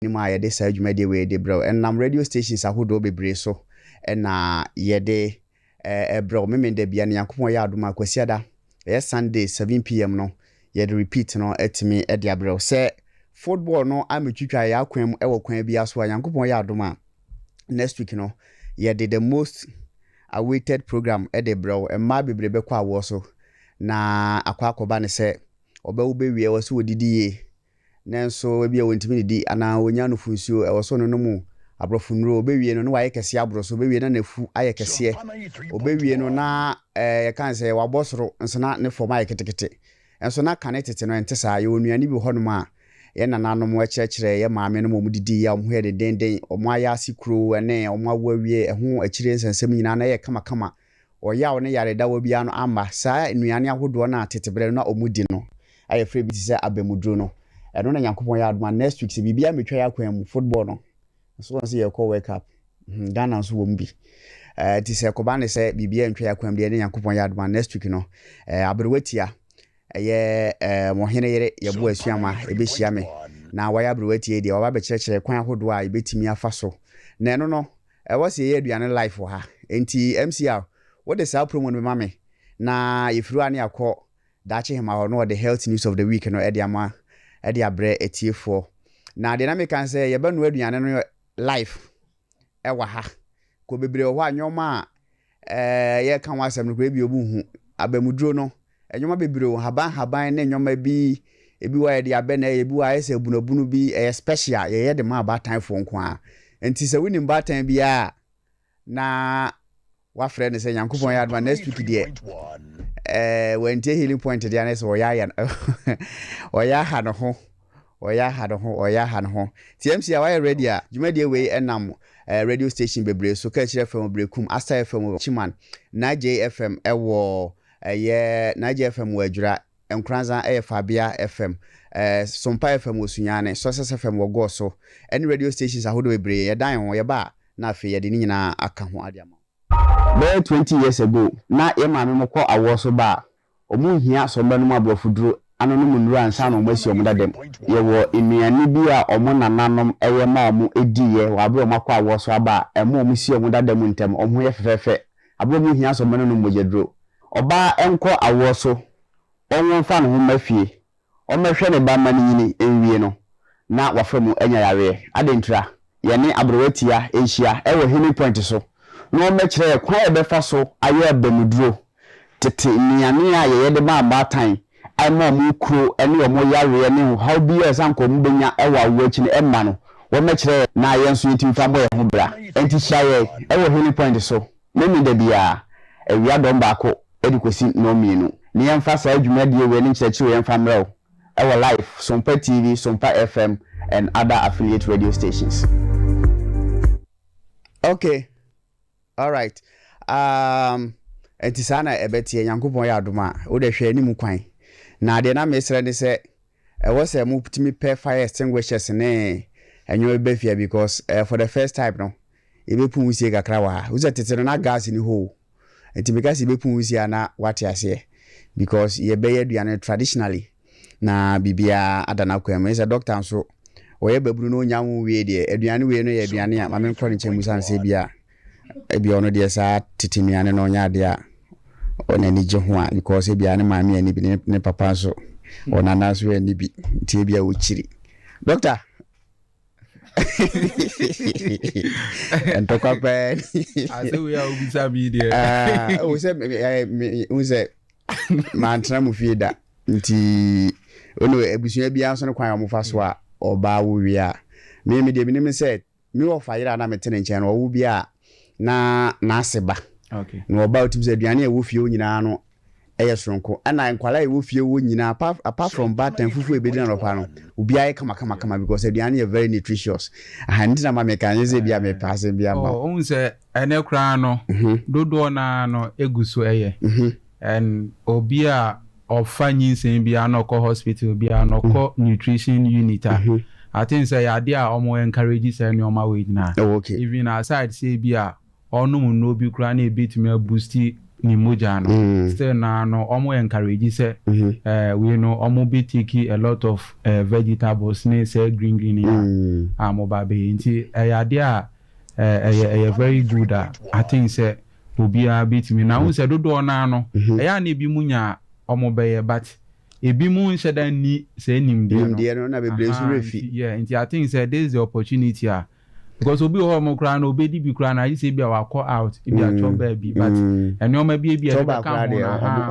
Anim a yɛde saa dwumadie wei de brɛ wo. Ɛnam radio stations ahodoɔ bebree so na yɛde brɛ wo. Memenda biara no Nyankopɔn yɛ adom a Kwasiada, ɛyɛ Sunday 7 p.m. no, yɛde repeat no atumi de abrɛ wo. Sɛ football no amɛtwitwa yɛn akwan mu wɔ kwan biara so a, Nyankopɔn yɛ adom a next week no yɛde the most awaited program de brɛ wo. Mmaa bebree bɛkɔ awoɔ so na akɔ akɔba ne sɛ ɔbɛwo bɛwie, ɛwɔ sɛ wɔdidi yie, nanso ebi a wɔntumi didi anaa wɔnya nufunsuo, ɛwɔ sɛ ɔno no mu aborɔfo nnuro. Ɔbɛwie no na wayɛ kɛseɛ aboro so, ɔbɛwie na n'afu ayɛ kɛseɛ, ɔbɛwie no na yɛka sɛ wabɔ soro nso na ne fam ayɛ ketekete. Nso na kane tete no ɛnte saa. Yɛwɔ nnuane bi wɔ hɔnom a yɛn nananom kyerɛkyerɛ yɛ maame no ma wɔn didi a wɔn ho yɛ dendenden, wɔn ayɛ ase kuro ne wɔn awo awie, ɛho akyire nsɛnsɛm nyinaa na ɛyɛ kamakama, ɔyaw ne yaredawa biara no amma. Saa nnuane ahodoɔ no a tete berɛ no na wɔn di no a yɛfrɛ bi te sɛ abɛmuduro no, ɛno na Nyankopɔn yɛ adom a next week, sɛ biribiara mmetwa yɛ akwan mu, football no nso wɔn sɛ yɛkɔ World Cup, Ghana nso wɔ mu bi, nti sɛ kɔba ne sɛ biribiara ntwa yɛ akwan mu deɛ ne Nyankopɔn yɛ adom a next week no, aberewa tia ɛyɛ ɔhene yere yɛbo asuama ɛbɛhyia me na wɔyɛ aberewa tie deɛ wɔba bɛkyerɛkyerɛ kwan ahodoɔ a yɛbɛtumi afa so na ɛno no ɛwɔ sɛ yɛyɛ aduane live wɔ ha. Nti MCR wode saa promo no bɛma me na yɛfiri hɔ a ne yɛakɔ daakye hema hɔ na wɔde health news of the week no ɛde ama, ɛde abrɛ atiefoɔ. Na deɛ na meka sɛ yɛbɛnoa aduane no live ɛwɔ ha kɔ bebree wɔ hɔ a nneɛma a yɛka ho asɛm no koraa ebi obi hu abamuduro no, nneɛma bebree wɔ haban haban ne nneɛma bi, ebi wɔ yɛde abɛ na ɛyɛ, ebi wɔ ayɛ sɛ abunabunu bi, ɛyɛ special, yɛyɛ de ma abaatan nko ara. Nti sɛ wonim baatan biara na wafrɛ no sɛ Nyankopɔn yɛ adoma next week deɛ wantie Healing Point deɛ ne sɛ ɔyɛ ayɛ ɔyɛ aha ne ho, ɔyɛ aha ne ho, ɔyɛ aha ne ho. TMC a wayɛ ready a dwumadie wei ɛnam radio station bebree so: Kaakyire FM Berekum, Asa FM Chiman, Naj FM ɛwɔ ɛyɛ Naj FM wɔ Adwira Nkoranza, ɛyɛ Fabia FM, Sompa FM wɔ Sunyane, Success FM wɔ Gɔɔ ɛne radio stations ahodoɔ bebree. Yɛdan ho yɛba a na afei yɛde ne nyinaa aka ho ade ama. Bɛyɛ 20 years ago na yɛ maame mo kɔ awoɔ so ba a, ɔmo nhia sɛ ɔmo aborɔfo duro anonom nnuro ansa na ɔmo asi ɔmo dadam. Yɛwɔ nnuane bi a ɔmo nananom ɛyɛ ma ɔmo ediiɛ wɔ abere ɔmo akɔ awoɔ so aba a ɛmo ɔmo si ɔmo dadam ntɛm, ɔmo ho yɛ fɛfɛɛfɛ abere ɔmo nhia sɛ ɔmo bɛnonom mogya duro. Ɔbaa ɛnkɔ awoɔ so, ɔnwo mfa ne ho mma fie, ɔmmɛhwɛ ne ba ma no nyini nwie no na wafa mu anya yareɛ adentira. Yɛne aberewa tia nhyia ɛwɔ Healing Point so na wɔmmɛkyerɛ yɛ kwan a yɛbɛfa so ayɛ abamuduro, tete nnuane a yɛyɛ de ma abaatan ɛma ɔmo kuro ɛne ɔmo yareɛ ne haw bi a ɛsɛ anka ɔmo bɛnya ɛwɔ awoɔ akyi no ɛma no. Wɔmmɛkyerɛ na yɛn nso yɛntumi fa bɔ yɛn ho bra. Nti hyia yɛ ɛwɔ Healing Point so memi da biara awia dɔm 1 ɛde kɔsi nnɔn 2 ne yɛmfa saa dwumadie wei ne nkyerɛkyerɛ yɛmfa mmerɛ wo ɛwɔ live Sompa TV, Sompa FM and other affiliate radio stations. Okay, alright, nti saa na ɛbɛteɛ. Nyankopɔn yɛ adom a wode hwɛ anim kwan na deɛ na mesrɛ ne sɛ ɛwɔ sɛ motumi pɛ fire extinguishers ne ɛnwoma bi bɛfia because for the first time no yɛbɛpu wusie kakra wɔ ha. Wo sɛ tete no na gas ni hɔ o, nti meka sɛ yɛbɛpu wusie a na wate aseɛ because yɛbɛyɛ aduane traditionally na biribiara ada no akwan mu. Sɛ doctor nso ɔyɛ babunu na ɔnya wo wie deɛ, aduane wei no yɛ aduane a maame nkɔ ne nkyɛn mu sane sɛ bia ebi ɔno deɛ saa tete nnuane no ɔnyɛ adeɛ a ɔno ani gye ho a because ebia ne maame ani bi, ne papa nso ɔnana nso ani bi, nti ebia wɔkyiri doctor ntɔkwa pɛɛ. Asɛ wei a wobisa mi deɛ. Wo sɛ wo sɛ mantena mu fie da, nti ɔno abusua biara nso no kwan a ɔmofa so a ɔbaa wo wie a, me deɛ menim sɛ me wɔfa yere a na mete ne nkyɛn no, ɔwo bi a na n'ase ba na ɔba, otumi sɛ aduane a ɛwɔ fie hɔ nyinaa no ɛyɛ soronko, ɛna nkwalaa a ɛwɔ fie hɔ nyinaa apart from baatan fufuo a ebedi n'anɔpa no, obiara yɛ kama kama kama because aduane yɛ very nutritious. Aha nti na ma meka nyɛ sɛ bi a mepɛ asɛm bi ama wo. Ɔhu sɛ ɛnɛ koraa no dodoɔ naa no egu so ɛyɛ and obi a ɔfa nyinsɛn biara na ɔkɔ hospital biara na ɔkɔ nutrition unit a, I think sɛ yɛ adeɛ a ɔmo encourage sɛ nneɛma wei nyinaa. Even aside sɛ bi a ɔnom nnuro bi koraa na ebetumi aboost. ne mogya no, still naa no ɔmo encourage sɛ wei no ɔmo bɛ take a lot of vegetables ne sɛ green green a mo ba bɛyɛ. Nti ɛyɛ adeɛ a ɛyɛ very good a I think sɛ obiara bɛtumi na ahun sɛ dodoɔ naa no ɛyɛ a na ebi mu nya ɔmo bɛyɛ, but ebi mu nhyɛ da ni sɛ nimdeɛ no. Nimdeɛ no na bebree nso refi. Yeah, nti I think sɛ this is the opportunity a, because obi wɔ hɔ ɔmo koraa na obedi bi koraa na ayi sɛ ebi a wakɔ out, ebi atwɔ baabi, but nneɛma bi ebi a ɛbɛka ho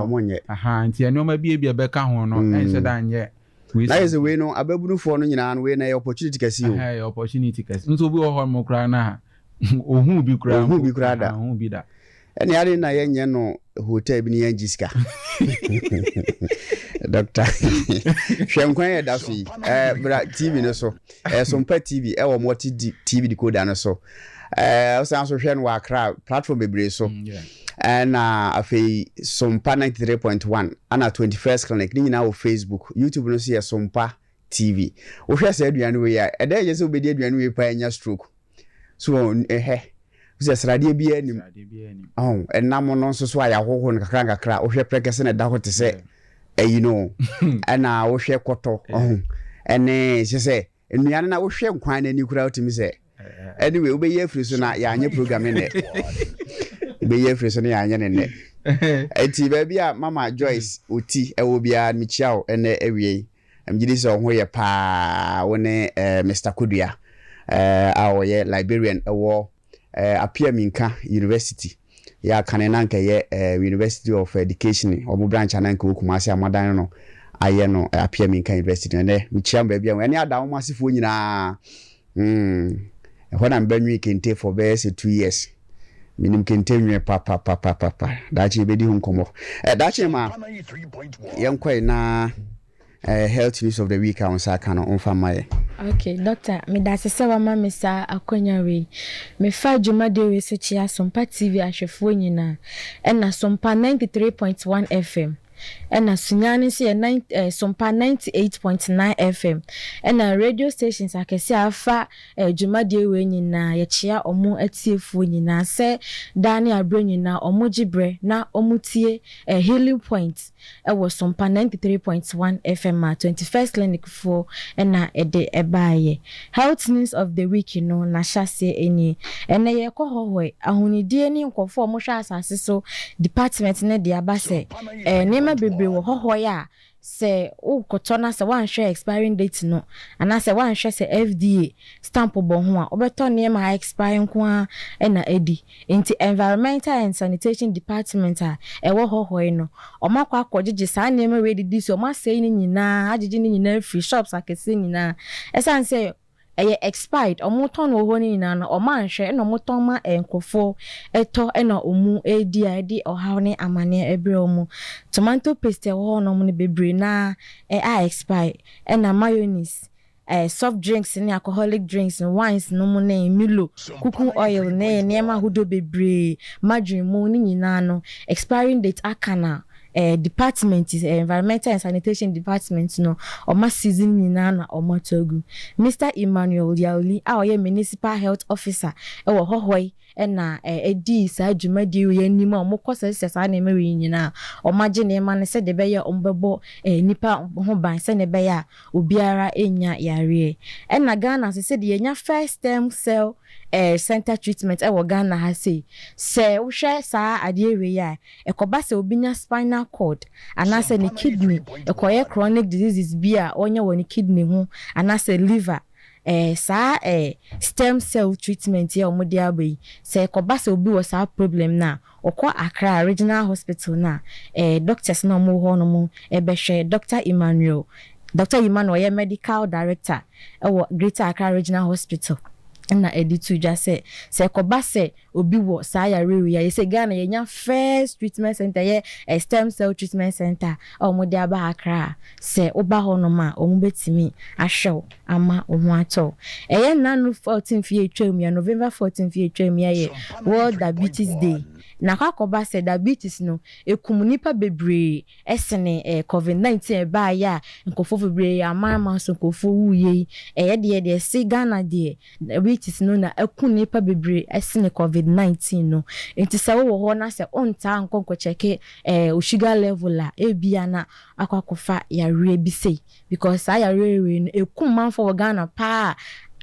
no aha, nti nneɛma bi ebi a ɛbɛka ho no ɛnhyɛ da nyɛ. Na yɛ sɛ wei no, ababunufoɔ no nyinaa no, wei na ɛyɛ opportunity kɛse o. Ɛyɛ opportunity kɛse nso. Obi wɔ hɔ ɔmo koraa na ohun bi koraa. Ohun bi koraa da. Ohun bi da. Ɛne ade na yɛnyɛ no hotel bi ne yɛngye sika. Doctor, hwɛ nkwan yɛ da so yi, bra TV no so, Sompa TV ɛwɔ Multi TV decoder no so. Wosan so hwɛ no wɔ Akra platform bebree so, ɛna afei Sompa 93.1 ana 21st Clinic ne nyinaa wɔ Facebook. YouTube no so yɛ Sompa TV. Wohwɛ sɛ aduane wei a, ɛdɛ yɛ sɛ wobɛdi aduane wei paa anya stroke so ɛhɛ sɛ sradeɛ biara nim, ɛnam no nso so a yɛahoho no kakra nkakra. Wohwɛ prɛkɛsɛ na ɛda hɔ te sɛ ɛyi no, ɛna wohwɛ kɔtɔ ɛne hyɛ sɛ nnuane na wohwɛ nkwan no ani koraa, wotumi sɛ anyway, wobɛyi afiri so na yɛanyɛ program ne nnɛ, wobɛyi afiri so na yɛanyɛ ne nnɛ. Ɛnti baabi a Mama Joyce Oti ɛwɔ biara, mekyia wo ɛnɛ awie. Megye di sɛ wo ho yɛ paa, wo ne Mr Kodua a ɔyɛ librarian ɛwɔ Apia Minka University. Yɛ akane na nka yɛ University of Education ɔmo branch ana nka wɔ Kumase a moadan no ayɛ no Apia Minka University no. Ɛnɛ mekyia mo baabi a ɛne ada wɔn asefoɔ nyinaa. Ɛhɔ na mbɛnwi kente for bɛyɛ sɛ 2 years. Menim kente nwe papapapapa. Daakye yɛbɛdi ho nkɔmmɔ. Daakye ma yɛnkɔe na health news of the week a wo nsa aka no, ɔmfa mma yɛ. Okay, doctor, medase sɛ wama me saa akonnwa wei. Mefa dwumadie wei so kyea Sompa TV ahwɛfoɔ nyinaa, ɛna Sompa 93.1 FM, ɛna Sunyani nso yɛ nine Sompa 98.9 FM, ɛna radio stations akɛse a afa dwumadie wei nyinaa. Yɛkyea ɔmo atiefoɔ nyinaa sɛ daa ne aberɛ nyinaa ɔmo gye berɛ na ɔmo tie Healing Point ɛwɔ Sompa 93.1 FM a 21st Clinic foɔ ɛna ɛde ɛbaayɛ. Health news of the week no n'ahyɛseɛ nie. Ɛnɛ yɛkɔ Hɔhɔe ahonidie ne nkɔfoɔ a wɔhwɛ asase so department ne de aba sɛ nneɛma bebree wɔ Hɔhɔe a sɛ wokɔtɔ na sɛ woanhwɛ expiring date no anaasɛ woanhwɛ sɛ FDA stamp bɔ ho a, wobɛtɔ nneɛma a expire nko ara ɛna adi. Nti Environmental and Sanitation Department a ɛwɔ Hɔhɔe no, ɔmo akɔ akɔgyegye saa nneɛma wei didi so, ɔmo asɛe ne nyinaa, agyegye ne nyinaa firi shops akɛseɛ nyinaa, ɛsiane sɛ ɛyɛ expired. Ɔmo tɔn wɔ hɔ no nyinaa no, ɔmo anhwɛ, ɛna ɔmo tɔn ma nkurɔfoɔ ɛtɔ, ɛna ɔmo edi a ɛde ɔhaw ne amaneɛ ɛbrɛ ɔmo. Tomato paste ɛwɔ hɔ nom no bebree naa a expire, ɛna mayonnaise, soft drinks ne alcoholic drinks, wines no mu ne Milo, cooking oil ne nneɛma ahodoɔ bebree, margarine mu ne nyinaa no, expiring date aka na department Environmental and Sanitation Department no ɔma season nyinaa na ɔmo ato agu. Mr Emmanuel Yaoli a ɔyɛ municipal health officer ɛwɔ Hɔhɔi ɛna ɛdi saa dwumadie wei anim a ɔmo kɔ sɛsɛ saa nneɛma wei nyinaa, ɔmo agye nneɛma no sɛdeɛ ɛbɛyɛ ɔmo bɛbɔ nipa ho ban, sɛdeɛ ɛbɛyɛ a obiara enya yareɛ. Ɛna Ghana nso, sɛdeɛ yɛnya first stem cell center treatment ɛwɔ Ghana ha sei, sɛ wohwɛ saa adeɛ wei a, ɛkɔba sɛ obi nya spinal cord anaasɛ ne kidney ɛkɔyɛ chronic diseases bi a ɔnya wɔ ne kidney ho anaasɛ liver, saa stem cell treatment yɛ ɔmo de aba yi, sɛ ɛkɔba sɛ obi wɔ saa problem na ɔkɔ Accra Regional Hospital na doctors na ɔmo wɔ hɔ nom ɛbɛhwɛ. Dr Emmanuel ɔyɛ medical director ɛwɔ Greater Accra Regional Hospital ɛna ɛde to dwa sɛ ɛkɔba sɛ obi wɔ saa yare wei a, yɛsɛ Ghana yɛnya first treatment center yɛ stem cell treatment center a wɔn de aba Accra, sɛ woba hɔnom a, wɔn bɛtumi ahwɛ wo ama wo ho atɔ. Ɛyɛ nanu 14 fi etwa mu ya, November 14 fi etwa mu ya, yɛ World Diabetes Day. Na Na akɔ akɔba sɛ diabetes no ɛkum nnipa bebree sene covid 19 a ɛbaeɛ a nkurɔfoɔ bebree aman aman so nkurɔfoɔ wuiɛ yi. Ɛyɛ deɛ deɛ ɛse Ghana deɛ diabetes no na aku nnipa bebree sene covid 19 no. Nti sɛ wowɔ hɔ na sɛ wontaa nkɔ nkɔkyɛke wo sugar level a, ebia na akɔ akɔfa yareɛ bi sei because saa yareɛ wei no ɛkum manfoɔ wɔ Ghana paa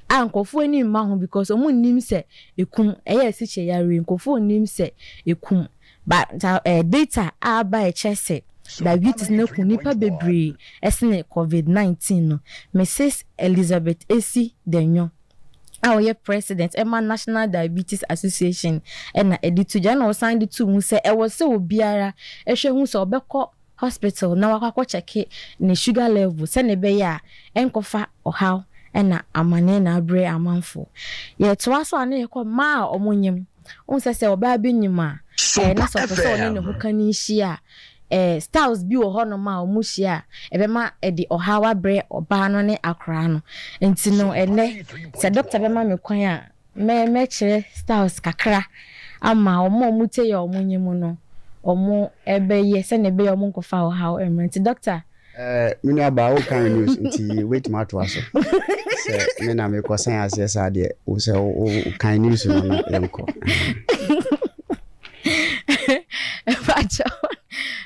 a nkurɔfoɔ ani mma ho because wɔn nnim sɛ ɛkum. Ɛyɛ asikyire yareɛ, nkurɔfoɔ nnim sɛ ɛkum, but data a aba a ɛkyerɛ sɛ diabetes no aku nnipa bebree ɛsene COVID-19 no. Mrs Elizabeth Esi Denyo a ɔyɛ president ɛma National Diabetes Association ɛna ɛde to dwa, ɛna ɔsan de to mu sɛ ɛwɔ sɛ obiara ɛhwɛ hu sɛ ɔbɛkɔ hospital na wakɔ akɔkyɛke ne sugar level sɛnea ɛbɛyɛ a ɛnkɔfa ɔhaw ɛna amanneɛ na abrɛ amanfoɔ. Yɛtoa so a, na yɛkɔ mmaa a ɔmo nyim. Wohu sɛ ɔbaa bi nyim a na sɛ ɔpɛ sɛ ɔne ne ho ka ne nhyia a, styles bi wɔ hɔnom a ɔmo hyia a ɛbɛma ɛde ɔhaw abrɛ ɔbaa no ne akwaraa no. Nti no ɛnɛ sɛ doctor bɛma me kwan a, mɛkyerɛ styles kakra ama ɔmo a ɔmo tie yɛ a ɔmo nyim no, ɔmo ɛbɛyɛ sɛnea ɛbɛyɛ ɔmo nkɔfa ɔhaw mmerɛ. Nti doctor. Me nua baa, wokan news nti wobɛtumi atoa so. Sɛ me na mekɔsan aseɛ saa deɛ, wo sɛ wokan news no na yɛnkɔ.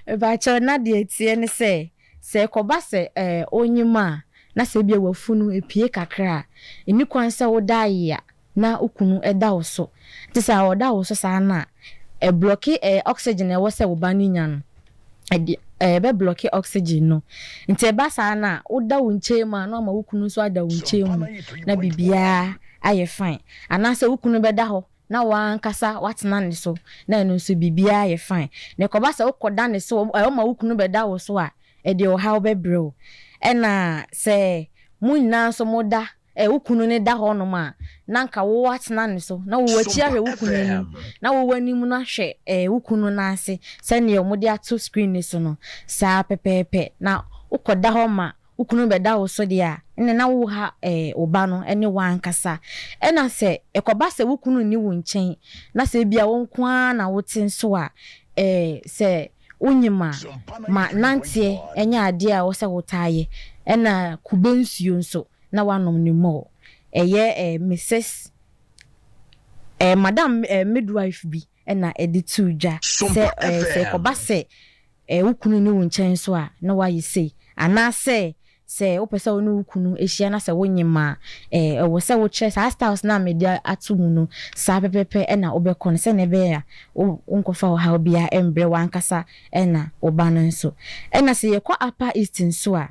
Mepakyɛw, na deɛ tie ne sɛ ɛkɔba sɛ onyim a na sɛ ebia wafunu epie kakra a, ɛni kwan sɛ woda ayea na wo kunu da wo so. Nti sɛ ɔda wo so saa no a, ɛblocke oxygen a ɛwɔ sɛ wo ba no nya no. Ɛde ɛbɛblocke oxygen no. Nti ɛba saa no a, woda wo nkyɛn mu a, na wama wo kunu nso ada wo nkyɛn mu na biribiara ayɛ fine. Anaasɛ wo kunu bɛda hɔ na wankasa watena ne so na ɛno nso biribiara yɛ fine. Na ɛkɔba sɛ wokɔda ne so, woma wo kunu bɛda wo so a, ɛde ɔhaw bɛbrɛ wo. Ɛna sɛ mo nyinaa nso moda, wo kunu ne da hɔnom a, na nka wo atena ne so na wo akyi ahwɛ wo kunu anim na wo anim no ahwɛ wo kunu no ase sɛnea wɔde ato screen ne so no saa pɛpɛɛpɛ. Na wokɔda hɔ ma wo kunu bɛda wo so deɛ a, ɛnna na wo ha wo ba no ne wo ankasa. Ɛna sɛ ɛkɔba sɛ wo kunu nni wo nkyɛn na sɛ ebia wo nko ara na wote nso a, sɛ wonyim a, ma nanteɛ nyɛ adeɛ a ɛwɔ sɛ wotaa yɛ. Ɛna kube nsuo nso na wanom ne more. Ɛyɛ Mrs madam midwife bi ɛna ɛde too dwa sɛ ɛkɔba sɛ wo kunu ne wo nkyɛn nso a, na wayɛ sei, anaasɛ sɛ wopɛ sɛ wo ne wo kunu ahyia na sɛ wonyim a, ɛwɔ sɛ wokyerɛ saa styles na mede ato mu no saa pɛpɛpɛ ɛna wobɛkɔ no sɛnea ɛbɛyɛ a wonkɔfa ɔhaw biara ɛmbrɛ w'ankasa ɛna wo ba no nso. Ɛna sɛ yɛkɔ Upper East nso a,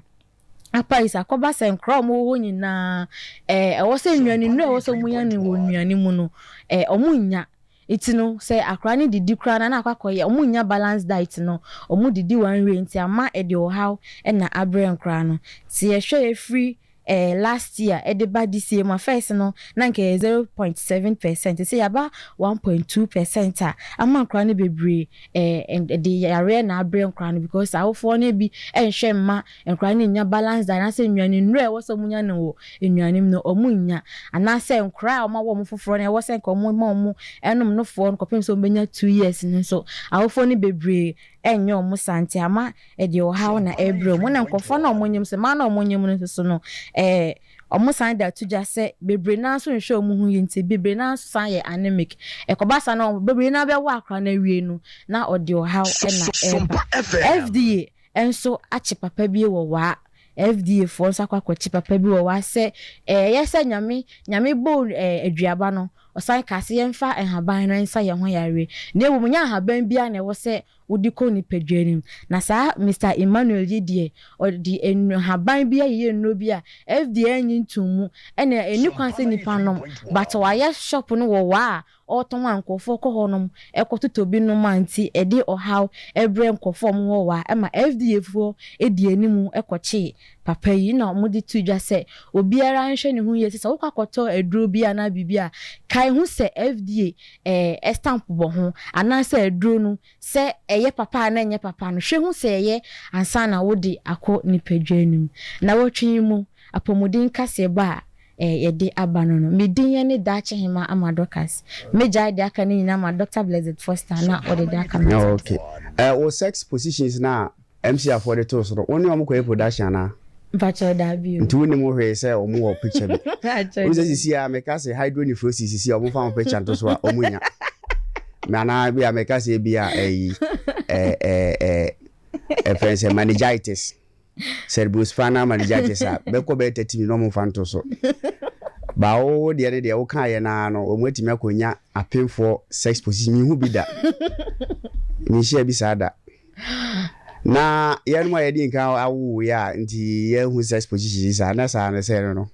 Upper East akɔba sɛ nkora a wɔwɔ hɔ nyinaa ɛwɔ sɛ nnuane nnuro a ɛwɔ sɛ wɔnya no wɔ nnuane mu no, ɔmo nnya. Nti no sɛ akwaraa no didi koraa na akɔ akɔyɛ ɔmo nnya balance diet no, ɔmo didi one way, nti ama ɛde ɔhaw ɛna abrɛ nkwaraa no. Nti yɛhwɛ efiri last year ɛde ba this year mu a, first no na nka ɛyɛ 0.7%, sɛ yaba 1.2% a ama nkwaraa no bebree ɛde yareɛ na abrɛ nkwaraa no because awofoɔ no bi ɛnhwɛ mma nkwaraa no nya balance diet anaasɛ nnuane nnuro a ɛwɔ sɛ ɔmo nya no wɔ nnuane mu no ɔmo nya, anaasɛ nkwaraa a ɔmo awɔ ɔmo foforɔ no, ɛwɔ sɛ nka ɔmo ma ɔmo ɛnom nofoɔ no kɔpem sɛ ɔmo bɛnya 2 years no nso, awofoɔ no bebree ɛnyɛ ɔmo saa, nti ama ɛde ɔhaw na ɛbrɛ ɔmo. Na nkurɔfoɔ na ɔmo nyim sɛ mmaa na ɔmo nyim no nso so no, ɔmo san de ato dwa sɛ bebree naa nso nhwɛ ɔmo ho yie, nti bebree naa nso san yɛ anemic. Ɛkɔba saa na bebree naa bɛwɔ akora no awie no na ɔde ɔhaw ɛna ɛba. FDA nso akye papa bi wɔ waa. FDA foɔ nso akɔ akɔkye papa bi wɔ waa sɛ ɛyɛ sɛ Nyame bɔ aduaba no, ɔsan ka sɛ yɛmfa nhaban no nsa yɛn ho yareɛ, na mmom nyɛ ahaban biara na ɛwɔ sɛ wode kɔ nipadua no mu. Na saa Mr Emmanuel yi deɛ, ɔde nhaban bi ayɛyɛ nnuro bi a FDA anyi ntom mu ɛna ɛni kwan sɛ nipa nom, but wayɛ shop no wɔ waa a ɔretɔn a nkurɔfoɔ kɔ hɔnom ɛkɔtotɔ bi nom a, nti ɛde ɔhaw ɛbrɛ nkurɔfoɔ a wɔwɔ hɔ a ɛma FDA foɔ edi anim ɛkɔkye papa yi. Na wɔde to dwa sɛ obiara nhwɛ ne ho yie sɛ wokɔ akɔtɔ aduro bi anaa biribi a, kae ho sɛ FDA stamp bɔ ho anaasɛ aduro no sɛ ɛyɛ papa anaa ɛnyɛ papa no, hwɛ ho sɛ ɛyɛ ansa na wode akɔ nipadua no mu. Na wɔtwe yi mu apɔmuden kaseɛbɔ a. eh, yɛde aba no no. Me din yɛ ne Daakye Hema Ama Dorcas. Mɛgyae deɛ aka no nyinaa ma Doctor Blessed Foster na ɔde deɛ aka no ato Okay. Eh, wo sex positions na MC afoɔ de too so no, wo ne wɔn kɔyɛ production anaa? Mpakyɛw daabi o. Nti wonim ho hwee sɛ wɔn wɔ picture bi. Wohu sɛ sisi a meka sɛ hydronephrosis sisi a wɔn fa wɔn picture nto so a wɔn nya. Me anaa bi a meka sɛ bi a ɛyi ɛɛ ɛɛ ɛfɛn sɛ meningitis. Cerebrospinal meningitis a bɛkɔ bɛyɛ 30 minutes na wɔn mfa nto so. Ba wo deɛ ne deɛ woka yɛ naa no wɔn atumi akɔnya apemfoɔ sex position mehu bi da. Menhyia bi saa da. Na yɛnom a yɛdi nkan awo yɛ a nti yɛhu sex position saa na saa ne sɛ no no.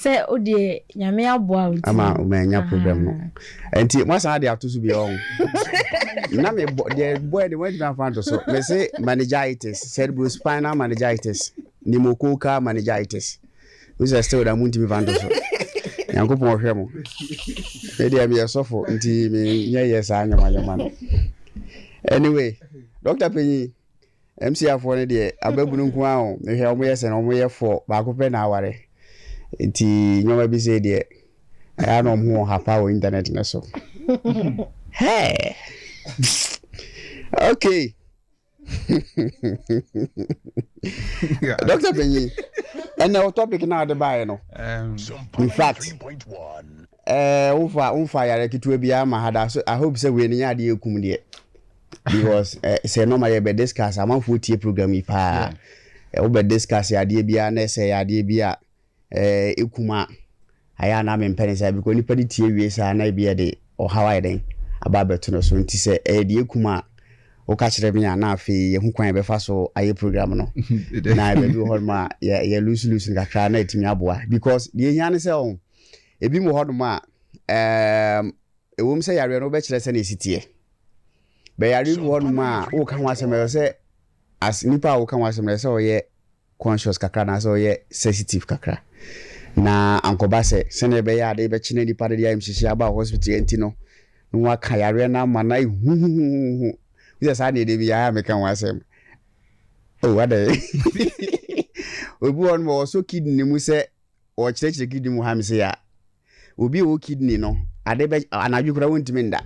Sɛ wo deɛ Nyame aboa wo nti. Ama manya problem no. Nti moasan de ato so bi ɔho. Na me bɔ deɛ bɔɛ de wɔntumi amfa nto so. Me se meningitis, cerebrospinal meningitis, pneumococcal meningitis. Wo sɛ still da muntumi fa nto so. Nyankopɔn ɔhwɛ mo. Me deɛ meyɛ sɔfo nti menyɛ yɛ saa nyɔma nyɔma no. Anyway, Dr. Panyin. MC afoɔ no deɛ ababunu nko ara o mehwɛ wɔn yɛ sɛ na wɔn yɛ fɔ baako pɛ na aware nti nneɛma bi sei deɛ ɛyɛ na wɔn ho wɔ ha paa wɔ internet no so hey okay Dr. Panyin ɛnna o topic na ɔde baeɛ no in fact ɛɛ wofa wofa yare ketewa biara ma ha da so I hope sɛ wei no nyɛ adeɛ ekum deɛ. because eh, sɛ nɔɔma yɛ bɛ discuss amanfoɔ tie program yi paa yeah. wobɛ discuss adeɛ biara na ɛsɛ yɛ adeɛ bi a ɛkum a ayɛ a na mempɛ ne saa because nipa de tie wie saa na ebi yɛde ɔhaw ayɛ dɛn aba abɛto no so nti sɛ ɛyɛ deɛ ɛkum a woka kyerɛ me a na afei yɛhu kwan yɛbɛfa so ayɛ program no na baabi wɔ hɔnom a yɛ loose loose no kakra na ɛtumi aboa because deɛ ɛhia ne sɛ ɔho ebi mu wɔ hɔnom a Ɛwom sɛ yareɛ no wobɛkyerɛ sɛnea ɛsi teɛ, bɛ yareɛ bi wɔ hɔnom a woka ho asɛm ɛsɛ sɛ as nipa a woka ho asɛm no ɛsɛ sɛ ɔyɛ conscious kakra anaasɛ ɔyɛ sensitive kakra na ankɔba sɛ sɛnea ɛbɛyɛ ade bɛkye na nipa no de ayamhyehye aba hospital nti no na waka yareɛ no ama no ayɛ huhuhuhu sɛ saa deɛ bi ayɛ a meka ho asɛm oh adɛn obi wɔ hɔnom ɔwɔ kidney mu sɛ ɔkyerɛkyerɛ kidney mu ha me sɛ ya obi a ɔwɔ kidney no ade bɛ anadwo koraa wɔntumi nda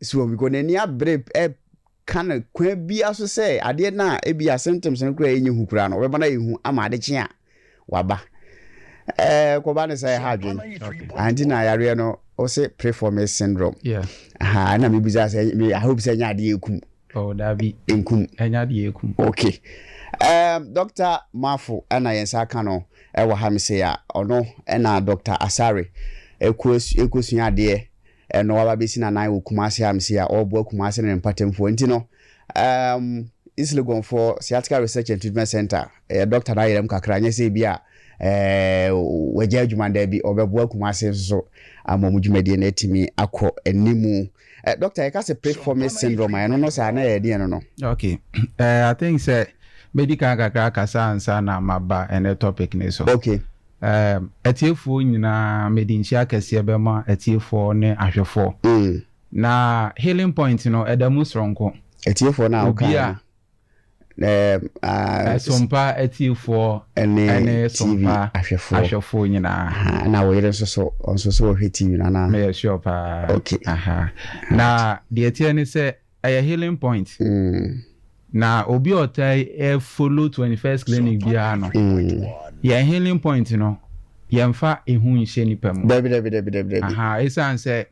so because n'ani abere ɛka no kwan bia so sɛ adeɛ no a ebi a symptoms no koraa ɛnyɛ hu koraa no ɔbɛba no ayɛ hu ama ade kye a waba ɛɛ kɔba ne sɛ ɛha adwen anti na yareɛ no ɔsɛ preformis syndrome yeah. Aha, na mebisa sɛ I hope sɛ ɛnyɛ adeɛ ɛkum. Oh, dabi. Nkum. Ɛnyɛ adeɛ ɛkum. Okay. Dr. Mafo ɛna yɛn nsa aka no ɛwɔ ha mese a ɔno ɛna Dr. Asare ɛkɔsua adeɛ ɛno waba bɛsi nanan wɔ Kumase ha mese a ɔreboa Kumase ne ne mpatamfoɔ nti no East Legon for Sciatica Research and Treatment Center ɛyɛ doctor no ayerɛm kakra nyɛ sɛ ebi a wagya adwuma no daabi ɔbɛboa Kumase nso so ama ɔmo dwumadie no atumi akɔ animu. Doctor, yɛka sɛ piriformis syndrome a ɛno no saa na ɛyɛ deɛ no no? Okay, I think sɛ mɛdi kan kakra kasa ansa na maba ɛnɛ topic ne so. Okay. Atiefoɔ nyinaa mede nkyia kɛseɛ bɛma atiefoɔ ne ahwɛfoɔ. Na healing point no ɛda mu soronko. Atiefoɔ no a woka Obi a Sompa atiefoɔ ɛne TV Sompa ahwɛfoɔ. Ahwɛfoɔ nyinaa. Na wo yere nso so ɔnso so wɔhwɛ TV no anaa? Meyɛ sure paa. Okay. Aha. Na deɛ ɛteɛ ne sɛ ɛyɛ healing point. Na obi a ɔtaa follow 21st clinic biara no, yɛn healing point no yɛmfa ehu nhyɛ nipa mu. Dabi dabi dabi dabi dabi. Aha, ɛsiane sɛ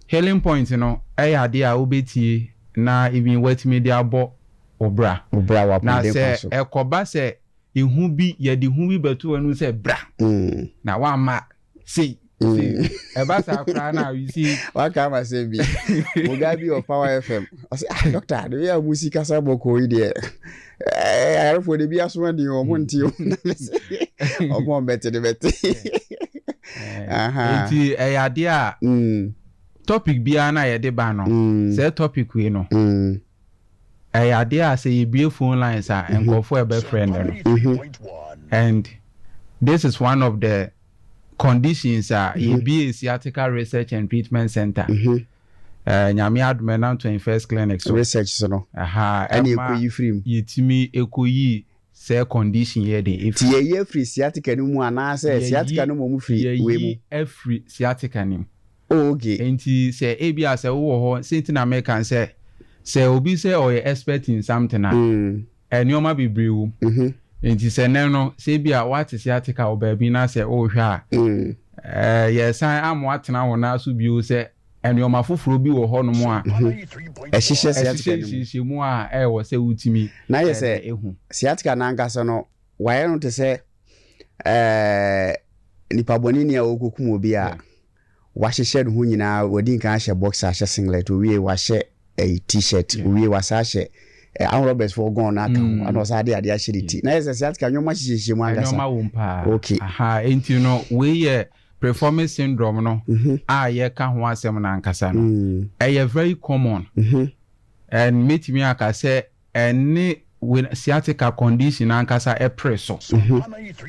healing point no ɛyɛ adeɛ a wobɛtie na even watumi de abɔ wo bra. Wo bra wɔ Na apɔmuden kwan sɛ so. ɛkɔba sɛ ehu bi yɛde hu bi bɛto w'anim sɛ bra na wamma sei sei ɛba saa koraa na you see. Waka ama sɛm bi. Mo guy bi wɔ Power FM. Ɔsɛ ah doctor de wei a mo si kasa bɔkɔɔ yi deɛ ɛɛ ayarefoɔ de bi aso adi wɔn mo nte o. Ɔmo ɔmbɛte de bɛte. Aha. Nti ɛyɛ adeɛ a topic biara na yɛde ba no, sɛ topic wei no ɛyɛ adeɛ a sɛ yɛbue phone lines a nkurɔfoɔ ɛbɛfrɛ no no, and this is one of the conditions a yɛbue Sciatica Research and Treatment Center, Nyame adom ɛnam 21st Clinic so research so no aha ɛne ɛma ɛkɔyi firi mu. Yɛtumi ɛkɔyi. Sɛ condition yɛ den Nti ɛfiri. yɛyi afiri sciatica no mu anaasɛ sciatica no mmom firi wei mu? Yɛyi afiri sciatica no mu. Oh okay. Nti sɛ ebia sɛ wowɔ hɔ, sɛ nti na meka no sɛ, sɛ obi sɛ ɔyɛ expert in something a, nneɛma bebree wɔ mu. Nti sɛ nnɛ no, sɛ ebia woate sciatica wɔ baabi na sɛ worehwɛ a, yɛresan ama woatena wo nan so bio sɛ nneɛma foforɔ bi wɔ hɔnom a ɛhyehyɛ sciatica ɛhyehyɛ no mu. nhyehyɛmu a ɛwɔ sɛ wotumi Na yɛ sɛ ɛhu. Sciatica no ankasa no, wɔayɛ no te sɛ ɛɛ nipa bɔneni a ɔrekɔkum obi a wahyehyɛ ne ho nyinaa, wadi nkan ahyɛ boxer, ahyɛ singlet, owie wahyɛ ɛyi T-shirt, owie wasa ahyɛ armed robbers foɔ gɔn no aka ho, ɛna ɔsan de adeɛ ahyɛ ne ti. Na yɛ sɛ sciatica nneɛma hyehyɛhyɛ mu ankasa. Nneɛma wɔ mu paa. Okay. Aha, enti no wei yɛ Preformis syndrome no a yɛka ho asɛm no ankasa no, ɛyɛ very common and mɛtumi aka sɛ ɛne sciatica condition ankasa ɛpere so.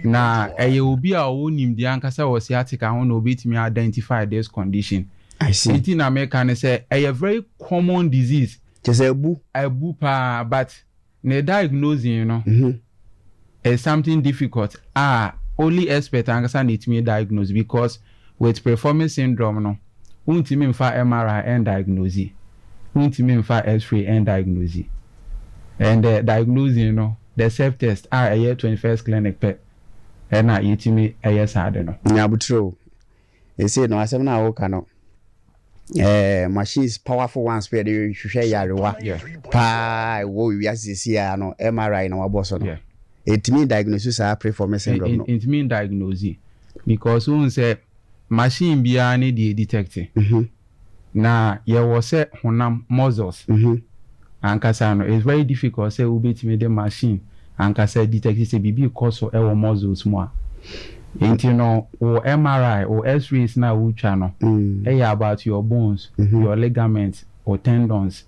Na ɛyɛ obi a ɔwɔ nimdeɛ ankasa wɔ sciatica ho na obɛtumi identify this condition. I see. Nti na meka ne sɛ ɛyɛ very common disease. Kyɛ sɛ abu. Abu paa, but ne diagnosing no is something difficult a only expert ankasa na ɛtumi diagnose, because with Preformis syndrome no, wontumi mfa MRI ɛndiagnose, wontumi mfa X-ray ɛndiagnose, and the diagnosing no, the self test a ɛyɛ 21st Clinic pɛ ɛna yɛtumi ɛyɛ saa de no. Nyabutire o, ɛsei no asɛm no a woka no, machines, powerful ones pɛ yɛde hwehwɛ yarewa paa ɛwɔ wiase seesei a no, MRI na wabɔ so no, ɛtumi diagnose saa Preformis syndrome no? Ntumi diagnose because wohu sɛ machine biara ne deɛ detect, na yɛwɔ sɛ honam muscles ankasa no, it's very difficult sɛ wobɛtumi de machine ankasa detect sɛ biribi kɔ so ɛwɔ muscles mu a. Nti no wo MRI, wo X-rays na wotwa no, ɛyɛ about your bones, your ligaments or tendons,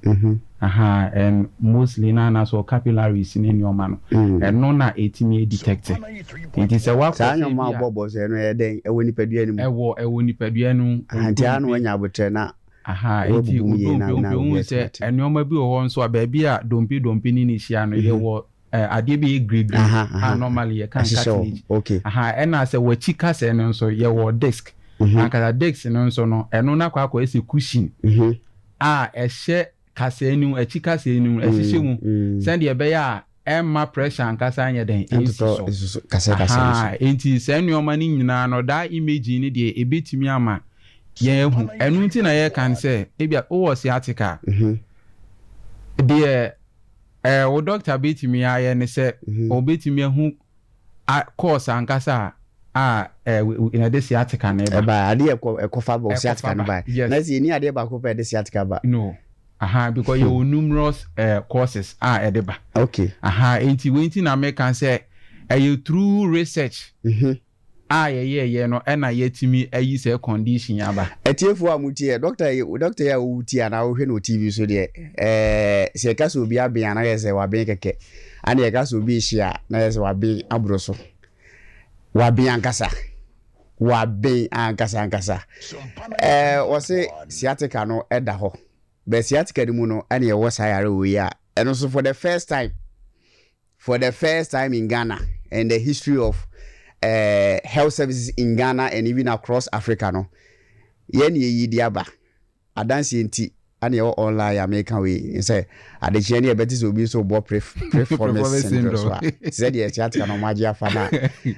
aha, and mostly na anaasɛ capillaries ne nneɛma no, ɛno na ɛtumi detect. Nti sɛ wakɔ Saa sɛ nneɛma bi a a wobɔbɔ so ɛno ɛyɛ dɛn, ɛwɔ nipadua no mu? Ɛwɔ nipadua no mu. Nti a na wanya abotire na Aha, nti wabubu mu yie na dompe na wohu obi sɛ atumi. Nneɛma bi wɔ hɔ nso a baabi a dompe dompe ne ne hyia no, yɛwɔ adeɛ bi yɛ grey grey a normally yɛka Ɛhyehyɛ hɔ. cartilage. Aha, ɛna sɛ wɔakyi kasɛɛ no nso, yɛwɔ disc ankasa. Disc no nso no, ɛno no akɔ ɛsɛ cushion a ɛhyɛ kasɛɛ no mu, akyi kasɛɛ no mu, ɛhyehyɛ mu sɛdeɛ ɛbɛyɛ a ɛmma pressure ankasa nyɛ den ɛnsi ɛntotɔ so. Ɛsusu kasɛ kasɛ no so. Aha, nti saa nneɛma no nyinaa no, daa imaging no deɛ ɛbɛtumi ama yɛn ahu. Ɛno nti na yɛka no sɛ ebia wowɔ sciatica, deɛ wo doctor bɛtumi ayɛ ne sɛ ɔbɛtumi ahu cause ankasa a na ɛde sciatica no ba. Ɛba adeɛ ɛkɔfa ba Ɛkɔfa sciatica no ba, ba. Yes. Na sɛ yɛni adeɛ baako pɛ ɛde sciatica ba? No, aha, because yɛwɔ numerous causes a ɛde ba. Aha, nti wei nti na meka sɛ ɛyɛ through research a yɛyɛɛyɛ no ɛna yɛtumi ayi sɛ condition aba. Atiefoɔ a motie doctor yi, doctor yi a wotie anaa wohwɛ no wɔ TV so deɛ, sɛ yɛka sɛ obi aben a, na yɛ sɛ waben kɛkɛ, ana yɛka sɛ obi hye a, na yɛ sɛ waben aboro so. Waben ankasa, waben ankasa ankasa. Wɔse sciatica no ɛda hɔ bɛ sciatica no mu no, ɛne yɛwɔ saa yare wɔ yi a ɛno nso for the first time in Ghana and the history of health services in Ghana and even across Africa no, yɛn ne yɛyi de aba. Adanseɛ nti ana yɛwɔ online a meka wei sɛ adekyeɛ ne yɛbɛte sɛ obi nso bɔ Preformis syndrome so a, sɛ deɛ sciatica no ɔmo agye afa no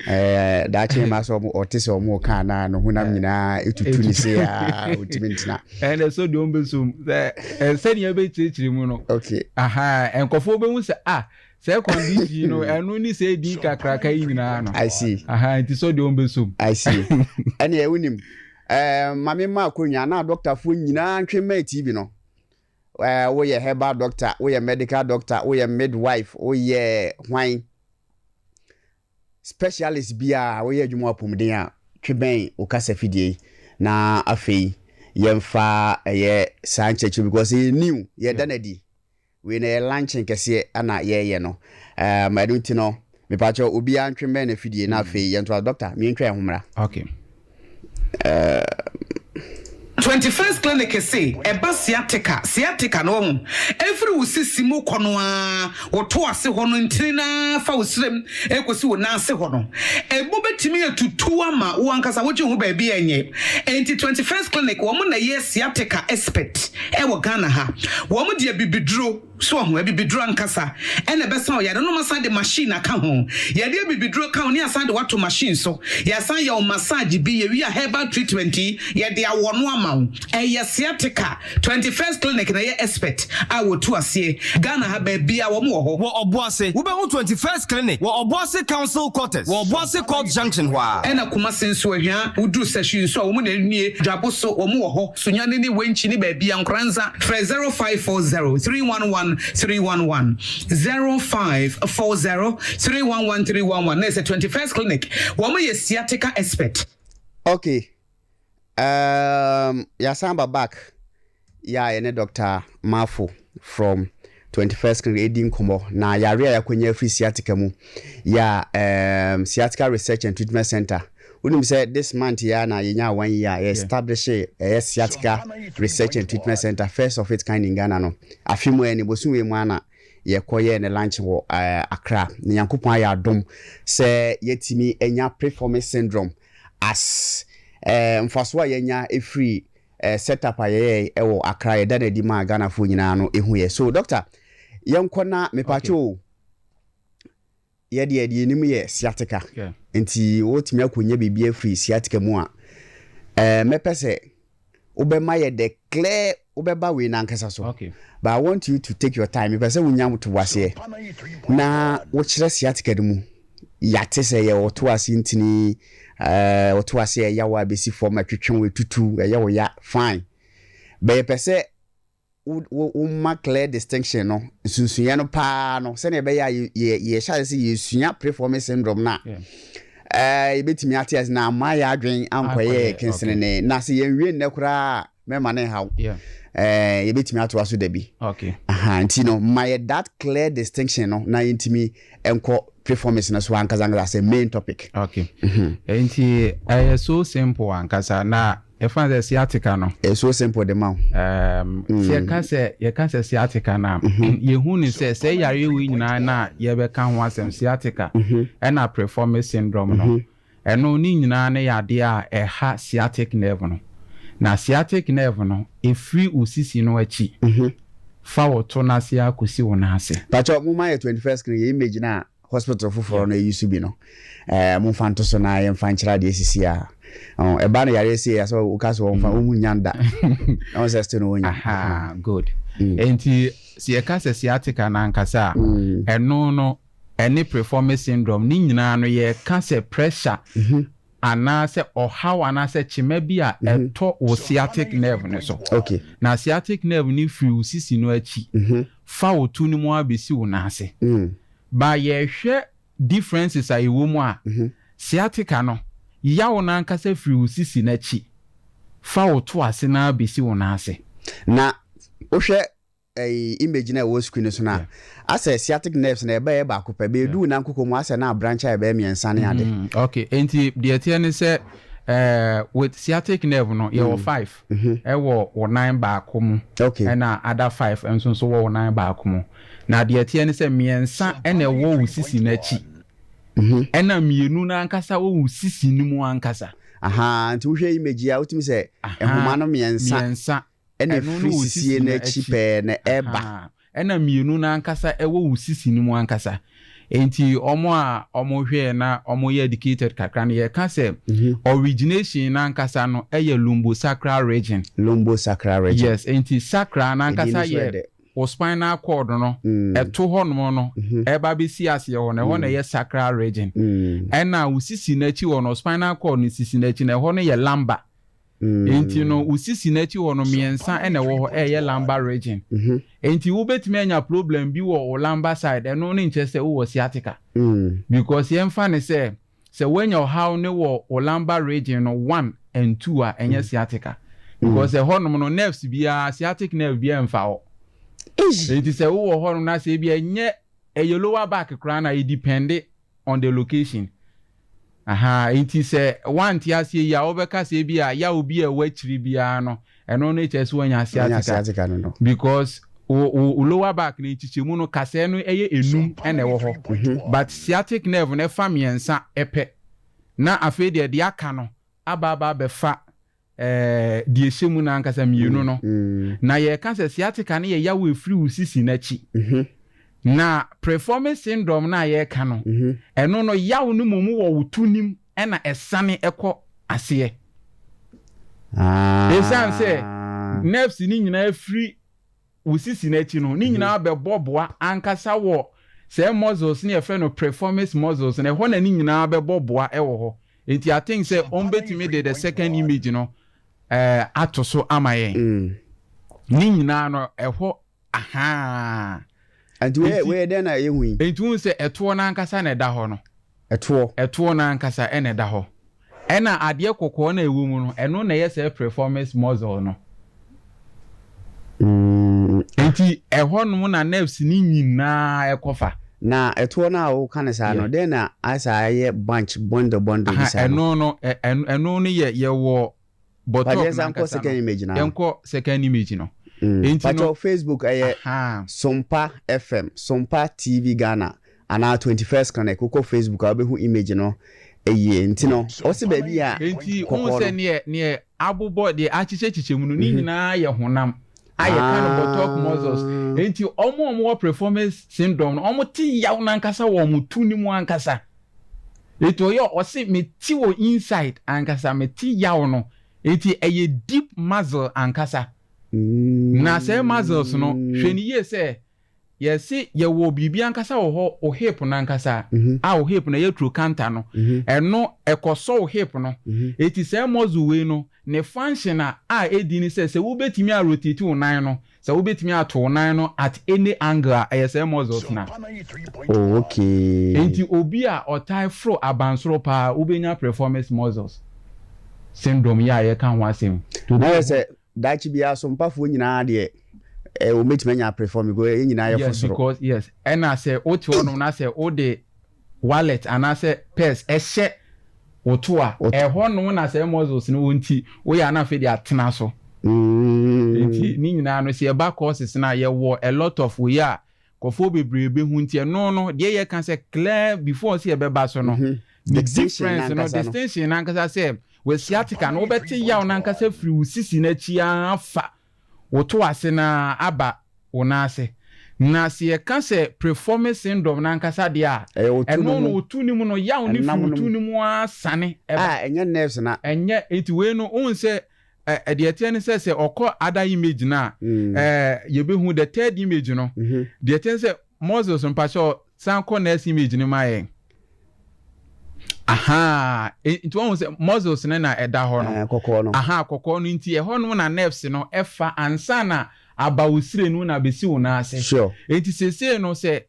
a, daakye ma sɛ ɔmo ɔte sɛ ɔmo ka na ne honam nyinaa ɛtutu ne se a ɔntumi ntena. Ɛnɛ so deɛ ɔmbɛsom sɛ sɛdeɛ ɛbɛkyerɛkyerɛ mu no, aha, nkɔfoɔ bɛhu sɛ ah, sɛ condition no, ɛno ne sɛ ɛdin kakraka yi nyinaa no. I see. Aha, nti so deɛ ɔmbɛsom. I see. Ɛneɛ wonim, maame ma akonnwa na dɔktafoɔ nyinaa ntwe mmaa TV no. Woyɛ herbal doctor, woyɛ medical doctor, woyɛ midwife, woyɛ hwan specialist biara, woyɛ adwuma wɔ apɔmuden a, twe bɛn wo kasa fidie yi na afei yɛmfa ɛyɛ saa nkyerɛkyerɛ, because ɛyɛ new, yɛda no adi. Wei na yɛ launching kɛseɛ ana yɛyɛ no. Ɛno nti no, mepakyɛw, obiara ntwe bɛn na fidie na afei yɛntoa. Doctor, mientwa yɛn ho mmra. Okay. 21st Clinic se ɛba sciatica, sciatica no wahu, ɛfiri wo sisi mu kɔ no ara, wo to ase hɔ no ntini no ara fa wo srem ɛkɔsi wo nan ase hɔ no, ɛmu bɛtumi atutu ama wo ankasa wogye wo ho baabi a ɛnyɛ. Enti 21st Clinic wɔn na ɛyɛ sciatica expert ɛwɔ Ghana ha. Wɔn de abibiduro. So wahu? Abibiduro ankasa na ɛbɛsa wo yare no. Wɔasan de machine aka ho. Yɛde abibiduro ka ho ne yɛasan de wo ato machine so. Yɛasan yɛ wo massage bi. Yɛwie a herbal treatment yi, yɛde awɔ no ama wo. Ɛyɛ sciatica. 21st Clinic na ɛyɛ expert a wɔtu aseɛ. Ghana ha baabiara wɔn wɔ hɔ. Wɔ Ɔboase, wobɛhu 21st Clinic wɔ Ɔboase Council Quarters wɔ Ɔboase Court Junction hɔ ara. Ɛna Kumasi nso, Ahwia, woduru Sahwi nso a, wɔn na nie. Dwabo so, wɔn wɔ hɔ. Sunyani ne Wenchi ne baabia Nkoranza frɛ 0540 311 311 0540 311 311 na ɛsɛ 21st clinic wɔn yɛ sciatica expert. Okay um, yɛasan ba back yɛ a yɛne Dr. Mafo from 21st Clinic ɛdi nkɔmmɔ na yare a yɛakɔnya afiri sciatica mu yɛ a Sciatica Research and Treatment Center. Wonim sɛ this month yi ara na yɛnyaa one year a yɛ establish ɛyɛ Sciatica Research and Treatment Center, first of its kind in Ghana no. Afe mu ɛne bosom wei mu ara na yɛkɔ yɛɛ ne lunch wɔ Accra. Na Nyankopɔn ayɛ adom sɛ yɛatumi anya Preformis Syndrome as mfasoɔ a yɛanya ɛfiri set up a yɛyɛɛ ɛwɔ Accra yɛda no adi maa Ghanafoɔ nyinaa no ɛhuiɛ. So doctor, yɛnkɔ na mepaakyɛw o. Yɛ deɛ deɛ yɛnim yɛ sciatica nti wotumi akɔnya biribi afiri sciatica mu a eh, mɛpɛ sɛ wobɛma yɛ the clear wobɛba wei no ankasa so okay. But I want you to take your time, mepɛ sɛ wonya ntoboaseɛ na wokyerɛ sciatica no mu. Yɛate sɛ yɛ wɔto ase ntini eh, wɔto ase ɛya wo a bɛsi fam ɛtwetwe wo ɛtutu ɛyɛ wo ya, fine, but yɛpɛ sɛ wo wo woma clear distinction no, nsunsuiɛ no paa no, sɛnea ɛbɛyɛ a yɛ yɛhyɛ ase sɛ yɛsua preforming syndrome no a, ɛɛ yɛbɛtumi ate ase na ama yɛ adwen ankɔyɛ kensenene. Na sɛ yɛnwie nnɛ koraa a, mɛma ne nhaw. Ɛɛ yɛbɛtumi atoa so da bi. Aha, nti no ma yɛ that clear distinction no na yɛntumi nkɔ preformance no so ankasa ankasa sɛ main topic. Okay. Nti ɛyɛ so simple ankasa na Yɛfa no sɛ sciatica no. Ɛyɛ so simple de ma wo. Um, sɛ yɛka sɛ yɛka sɛ sciatica no a, yɛhu ne sɛ sɛ yareɛ wei nyinaa na yɛbɛka ho asɛm, sciatica ɛna preformis syndrome no, ɛno ne nyinaa no yɛ adeɛ a ɛha sciatic nerve no. Na sciatic nerve no, ɛfiri wo sisi no akyi fa wo to no ase akɔsi wo nan ase. Pakyɛ mo ma yɛ 21st screen yɛ image no a hospital foforɔ no ɛyi so bi no ɛɛ momfa nto so na yɛmfa nkyerɛ adeɛ sisi a ɛba no yareɛ sei asɛ woka sɛ wɔmfa wɔn nya nda na wɔn sɛ still no wɔnya. Aha, good. Nti sɛ yɛka sɛ sciatica no ankasa a, ɛno no ɛne preformis syndrome ne nyinaa no yɛka sɛ pressure anaasɛ ɔhaw anaasɛ kyema bi a ɛtɔ wo sciatic nerve no so. Na sciatic nerve no firi wo sisi no akyi fa wo to no mu ara bɛsi wo nan ase. Ba yɛhwɛ differences a ɛwɔ mu a, sciatica no, yaw no ankasa firi wo sisi no akyi fa wo to ase no ara bɛsi wo nan ase. Na wohwɛ ɛyi image no a ɛwɔ screen no so no a, asɛ sciatic nerves no ɛbɛyɛ baako pɛ, bɛɛdu wo nan koko mu asɛ na abranch a ɛbɛyɛ mmiɛnsa ne ade. Okay, enti deɛ ɛteɛ ne sɛ eh, with sciatic nerve no yɛwɔ 5 ɛwɔ wo nan baako mu, ɛna other 5 nso nso wɔ wo nan baako mu. Na deɛ ɛteɛ ne sɛ mmiɛnsa ɛna ɛwɔ wo sisi no akyi, ɛna mmienu no ankasa wɔ wo sisi no mu ankasa. Ahaa, nti wohwɛ image yi a wotumi sɛ nhoma no mmiɛnsa. Mmiɛnsa. Ɛna ɛfiri sisie no akyi pɛɛ na ɛba. Ɛna mmienu no ankasa ɛwɔ wo sisi no mu ankasa. Enti wɔn a wɔhwɛɛ na wɔyɛ educated kakra no, yɛka sɛ origination no ankasa no yɛ lumbosacral region. Lumbosacral region. Yes, enti sacral no ankasa yɛ wo spinal cord no, ɛto hɔnom no, ɛba bɛsi aseɛ hɔ no, ɛhɔ na ɛyɛ sacral region. Ɛna wo sisi no akyi hɔ no, spinal cord no sisi no akyi no, ɛhɔ no yɛ lumbar. Enti no wo sisi no akyi hɔ no mmiɛnsa na ɛwɔ hɔ ɛyɛ lumbar region. Enti wobɛtumi anya problem bi wɔ wo lumbar side, ɛno no nkyerɛ sɛ wowɔ sciatica. Because yɛmfa no sɛ sɛ woanya ɔhaw no wɔ wo lumbar region no one and two a, ɛnyɛ sciatica. Because ɛhɔnom no nerves biara, sciatic nerve biara mfa hɔ. Enti sɛ wowɔ hɔnom na sɛ ebia ɛnyɛ ɛyɛ lower back koraa no a, ɛdepende on the location. Ahaa, enti sɛ woante aseɛ yie a, wobɛka sɛ ebia yaw bi a ɛwɔ akyiri biara no, ɛno no kyerɛ sɛ wanya Wanya sciatica. Sciatica no. Because wo lower back no, nkyekyɛmu no, kasɛɛ no ɛyɛ enum ɛna ɛwɔ hɔ, but sciatic nerve no ɛfa mmiɛnsa ɛpɛ, na afei deɛ aka no aba abɛfa deɛ ɛhyɛ mu no ankasa mmienu no. Na yɛka sɛ sciatica no yɛ yawo efiri wo sisi n'akyi, na piriformis syndrome no a yɛreka no, ɛno no yawo no mmom wɔ wo to nim ɛna ɛsane ɛkɔ aseɛ. Ah. Ɛsiane sɛ nerves ni nyinaa firi wo sisi n'akyi no, ne nyinaa bɛbɔ boa ankasa wɔ sɛ muscles ne yɛfrɛ no piriformis muscles no, ɛhɔ na ne nyinaa bɛbɔ boa ɛwɔ hɔ. Nti I think sɛ ɔmbɛtumi de the second image no ato so ama yɛn. Ne nyinaa no ɛhɔ ahaa. Nti wei dɛn na ɛyɛ hu yi? Nti wohu sɛ ɛtoɔ no ankasa na ɛda hɔ no. Ɛtoɔ. Ɛtoɔ no ankasa ɛna ɛda hɔ, ɛna adeɛ kɔkɔɔ no a ɛwɔ mu no, ɛno na ɛyɛ sɛ piriformis muscle no. Nti ɛhɔ nom na nerves ne nyinaa ɛkɔfa. Na ɛtoɔ no a woka no saa no, dɛn na ayɛ ayɛ bunch, bundle bundle bi saa no? Ɛno no ɛno no yɛ yɛwɔ buttock. Pàjẹ́ nsa nkɔ second image na. Yɛnkɔ second image no. Nti no Facebook ɛyɛ Sompa FM, Sompa TV Ghana anaa 21st Connect. Wokɔ Facebook a, wobɛhu image no ɛyie. Nti no ɔsi baabi a Nti wohu sɛ neɛ abobɔ deɛ akyekyɛkyekyɛ mu no ne nyinaa yɛ honam a yɛka no buttock muscles. Nti ɔmo a ɔmo wɔ piriformis syndrome no, ɔmo te yaw n'ankasa wɔ ɔmo tu ne mu ankasa. Nti ɔyɛ ɔsi me ti wɔ inside ankasa, me ti yaw no. Nti ɛyɛ deep muscle ankasa. Na sɛ muscles no, hwɛ ne yie sɛ yɛsi yɛwɔ biribi ankasa wɔ hɔ, o hip no ankasa a, o hip no ɛyɛ trochanter no, ɛno ɛkɔsɔ o hip no. Eti sɛ muscle wei no, ne function a edi ni sɛ wobɛtumi a rotate wo nan no, sɛ wobɛtumi ato wo nan no at any angle a, ɛyɛ sɛ muscles na. Oh, okay. Nti obi a ɔtae foro abansoro paa, wobɛnya piriformis muscles syndrome yɛ a yɛka ho asɛm. Na yɛ sɛ daakye biara so mpafoɔ nyinaa deɛ wɔmɛtumi anya piriform because yɛn nyinaa yɛ fo Yes. soro. Because yes, ɛna sɛ wote hɔnom na sɛ wode wallet anaasɛ purse ɛhyɛ wo to a, ɛhɔ nom na sɛ muscles no wɔ, nti woyɛ ana afei de atena so. Nti ne nyinaa no, sɛ yɛba courses no a, yɛwɔ a lot of wei a kɔfoɔ bebree bɛhu. Nti ɛno no deɛ yɛka sɛ clear before sɛ yɛbɛba so no, the Distinction difference no n'ankasa no. Distinction nankasa sɛ wɔ sciatica no, wobɛte yaw nankasa firi wo sisi n'akyi afa wo to ase na aba wo nan ase. Na sɛ yɛka sɛ piriformis syndrome nankasa deɛ a, Ɛyɛ wo tu ɛno no no mu. wo tu ne mu no, yaw ne Ɛnam firi wo no tu mu. ne mu asane ɛba. A ɛnyɛ nerves na. Ɛnyɛ. Nti wei no, wohu sɛ ɛdeɛ teɛ ne sɛ ɔkɔ other image no a, yɛbɛhu the third image no. Deɛ teɛ ne sɛ muscles, mpakyɛ san kɔ next image no ma yɛn. Aha, nti wɔn sɛ muscles no na ɛda hɔ no. Kɔkɔɔ no. Aha, kɔkɔɔ no. Nti ɛhɔ nom na nerves no ɛfa ansa na aba wo sire no na abɛsi wo nan ase. Nti seesei no, sɛ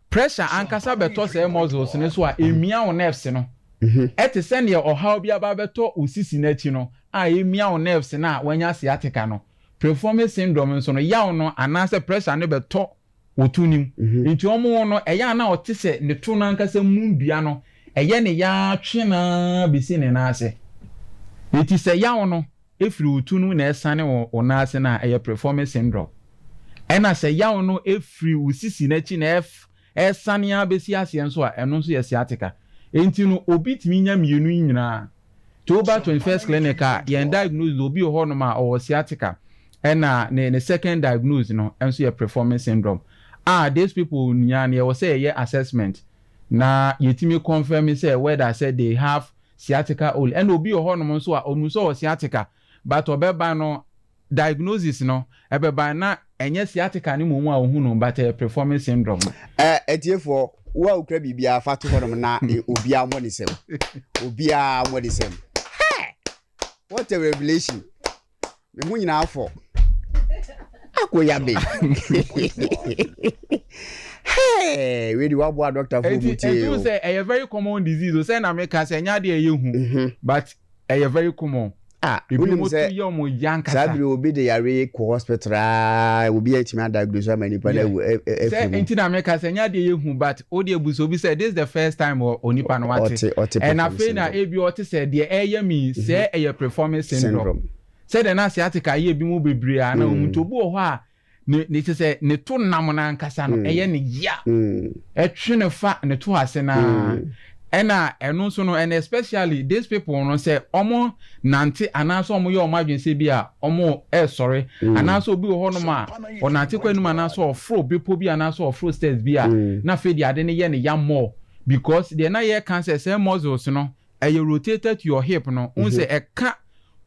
pressure ankasa bɛtɔ sɛ muscles no so a, emia wo nerves no. Ɛte sɛ nea ɔhaw bi aba bɛtɔ wo sisi n'akyi no a, emia wo nerves no a wanya sciatica no, piriformis syndrome nso no, yaw no anaasɛ pressure no bɛtɔ wo to nim. Nti ɔmo no, ɛyɛ a na ɔte sɛ ne to no ankasa mu dua no ɛyɛ ne yaa twe naa besi ne nan ase. Nti sɛ yaw no efiri wo to no na ɛsane wo nan ase no a, ɛyɛ piriformis syndrome. Ɛna sɛ yaw no efiri wo sisi n'akyi na ɛsane abɛsi aseɛ nso a, ɛno nso yɛ sciatica. Nti no obi tumi nya mmienu yi nyinaa. Nti woba 21st Clinic a, yɛn diagnose, obi wɔ hɔnom a ɔwɔ sciatica, ɛna ne second diagnose no nso yɛ piriformis syndrome a, these people nyinaa no, yɛwɔ sɛ yɛyɛ assessment na yɛtumi confirm sɛ whether sɛ they have sciatica only. Ɛna obi wɔ hɔnom nso a ɔnu sɛ ɔwɔ sciatica, but ɔbɛba no, diagnosis no ɛbɛba na ɛnyɛ sciatica ne mu a ohun no, but ɛyɛ piriformis syndrome no. Ɛtiefoɔ, wo a wokura biribiara, fa to hɔnom na obiara mmɔ ne nsɛm, obiara mmɔ ne nsɛm. What a revelation! Me ho nyinaa fɔ akoya be. Hey, wei de waboa doctor fo mu tie. Eti o sɛ ɛyɛ very common disease o, sɛ na meka sɛ ɛnyɛ adeɛ ɛyɛ hu, but ɛyɛ very common. Ah, ebi wonim mo sɛ to yɛ ɔmo ya saa nkasa. bere obi de yare kɔ hospital aa, obi atumi adiagnose ama nipa no awu sɛ afiri mu. Nti na meka sɛ ɛnyɛ adeɛ yɛ hu, but o deɛ busa obi sɛ this is the first time onipa no wate. Ɔte ɛna piriformis afei na syndrome. ebi ɔte sɛ deɛ ɛyɛ mi sɛ ɛyɛ piriformis syndrome. Syndrome. Sɛdeɛ na sciatica yɛ bi mu bebree a na wɔn nti obi wɔ hɔ a ne ne kyɛ sɛ ne to nam no ankasa no ɛyɛ ne ya, ɛtwe ne fa ne to ase naa. Ɛna ɛno nso no, and especially these people no, sɛ ɔmo nante anaasɛ ɔmo yɛ ɔmo adwene sɛ bi a ɔmo ɛsɔre anaasɛ obi wɔ hɔnom a ɔnante kɔ anim anaasɛ ɔforo bepɔ bi anaasɛ ɔforo stairs bi a, na afei deɛ ade no yɛ ne ya more, because deɛ na yɛ ka sɛ muscles no ɛyɛ rotated to your hip no n sɛ ɛka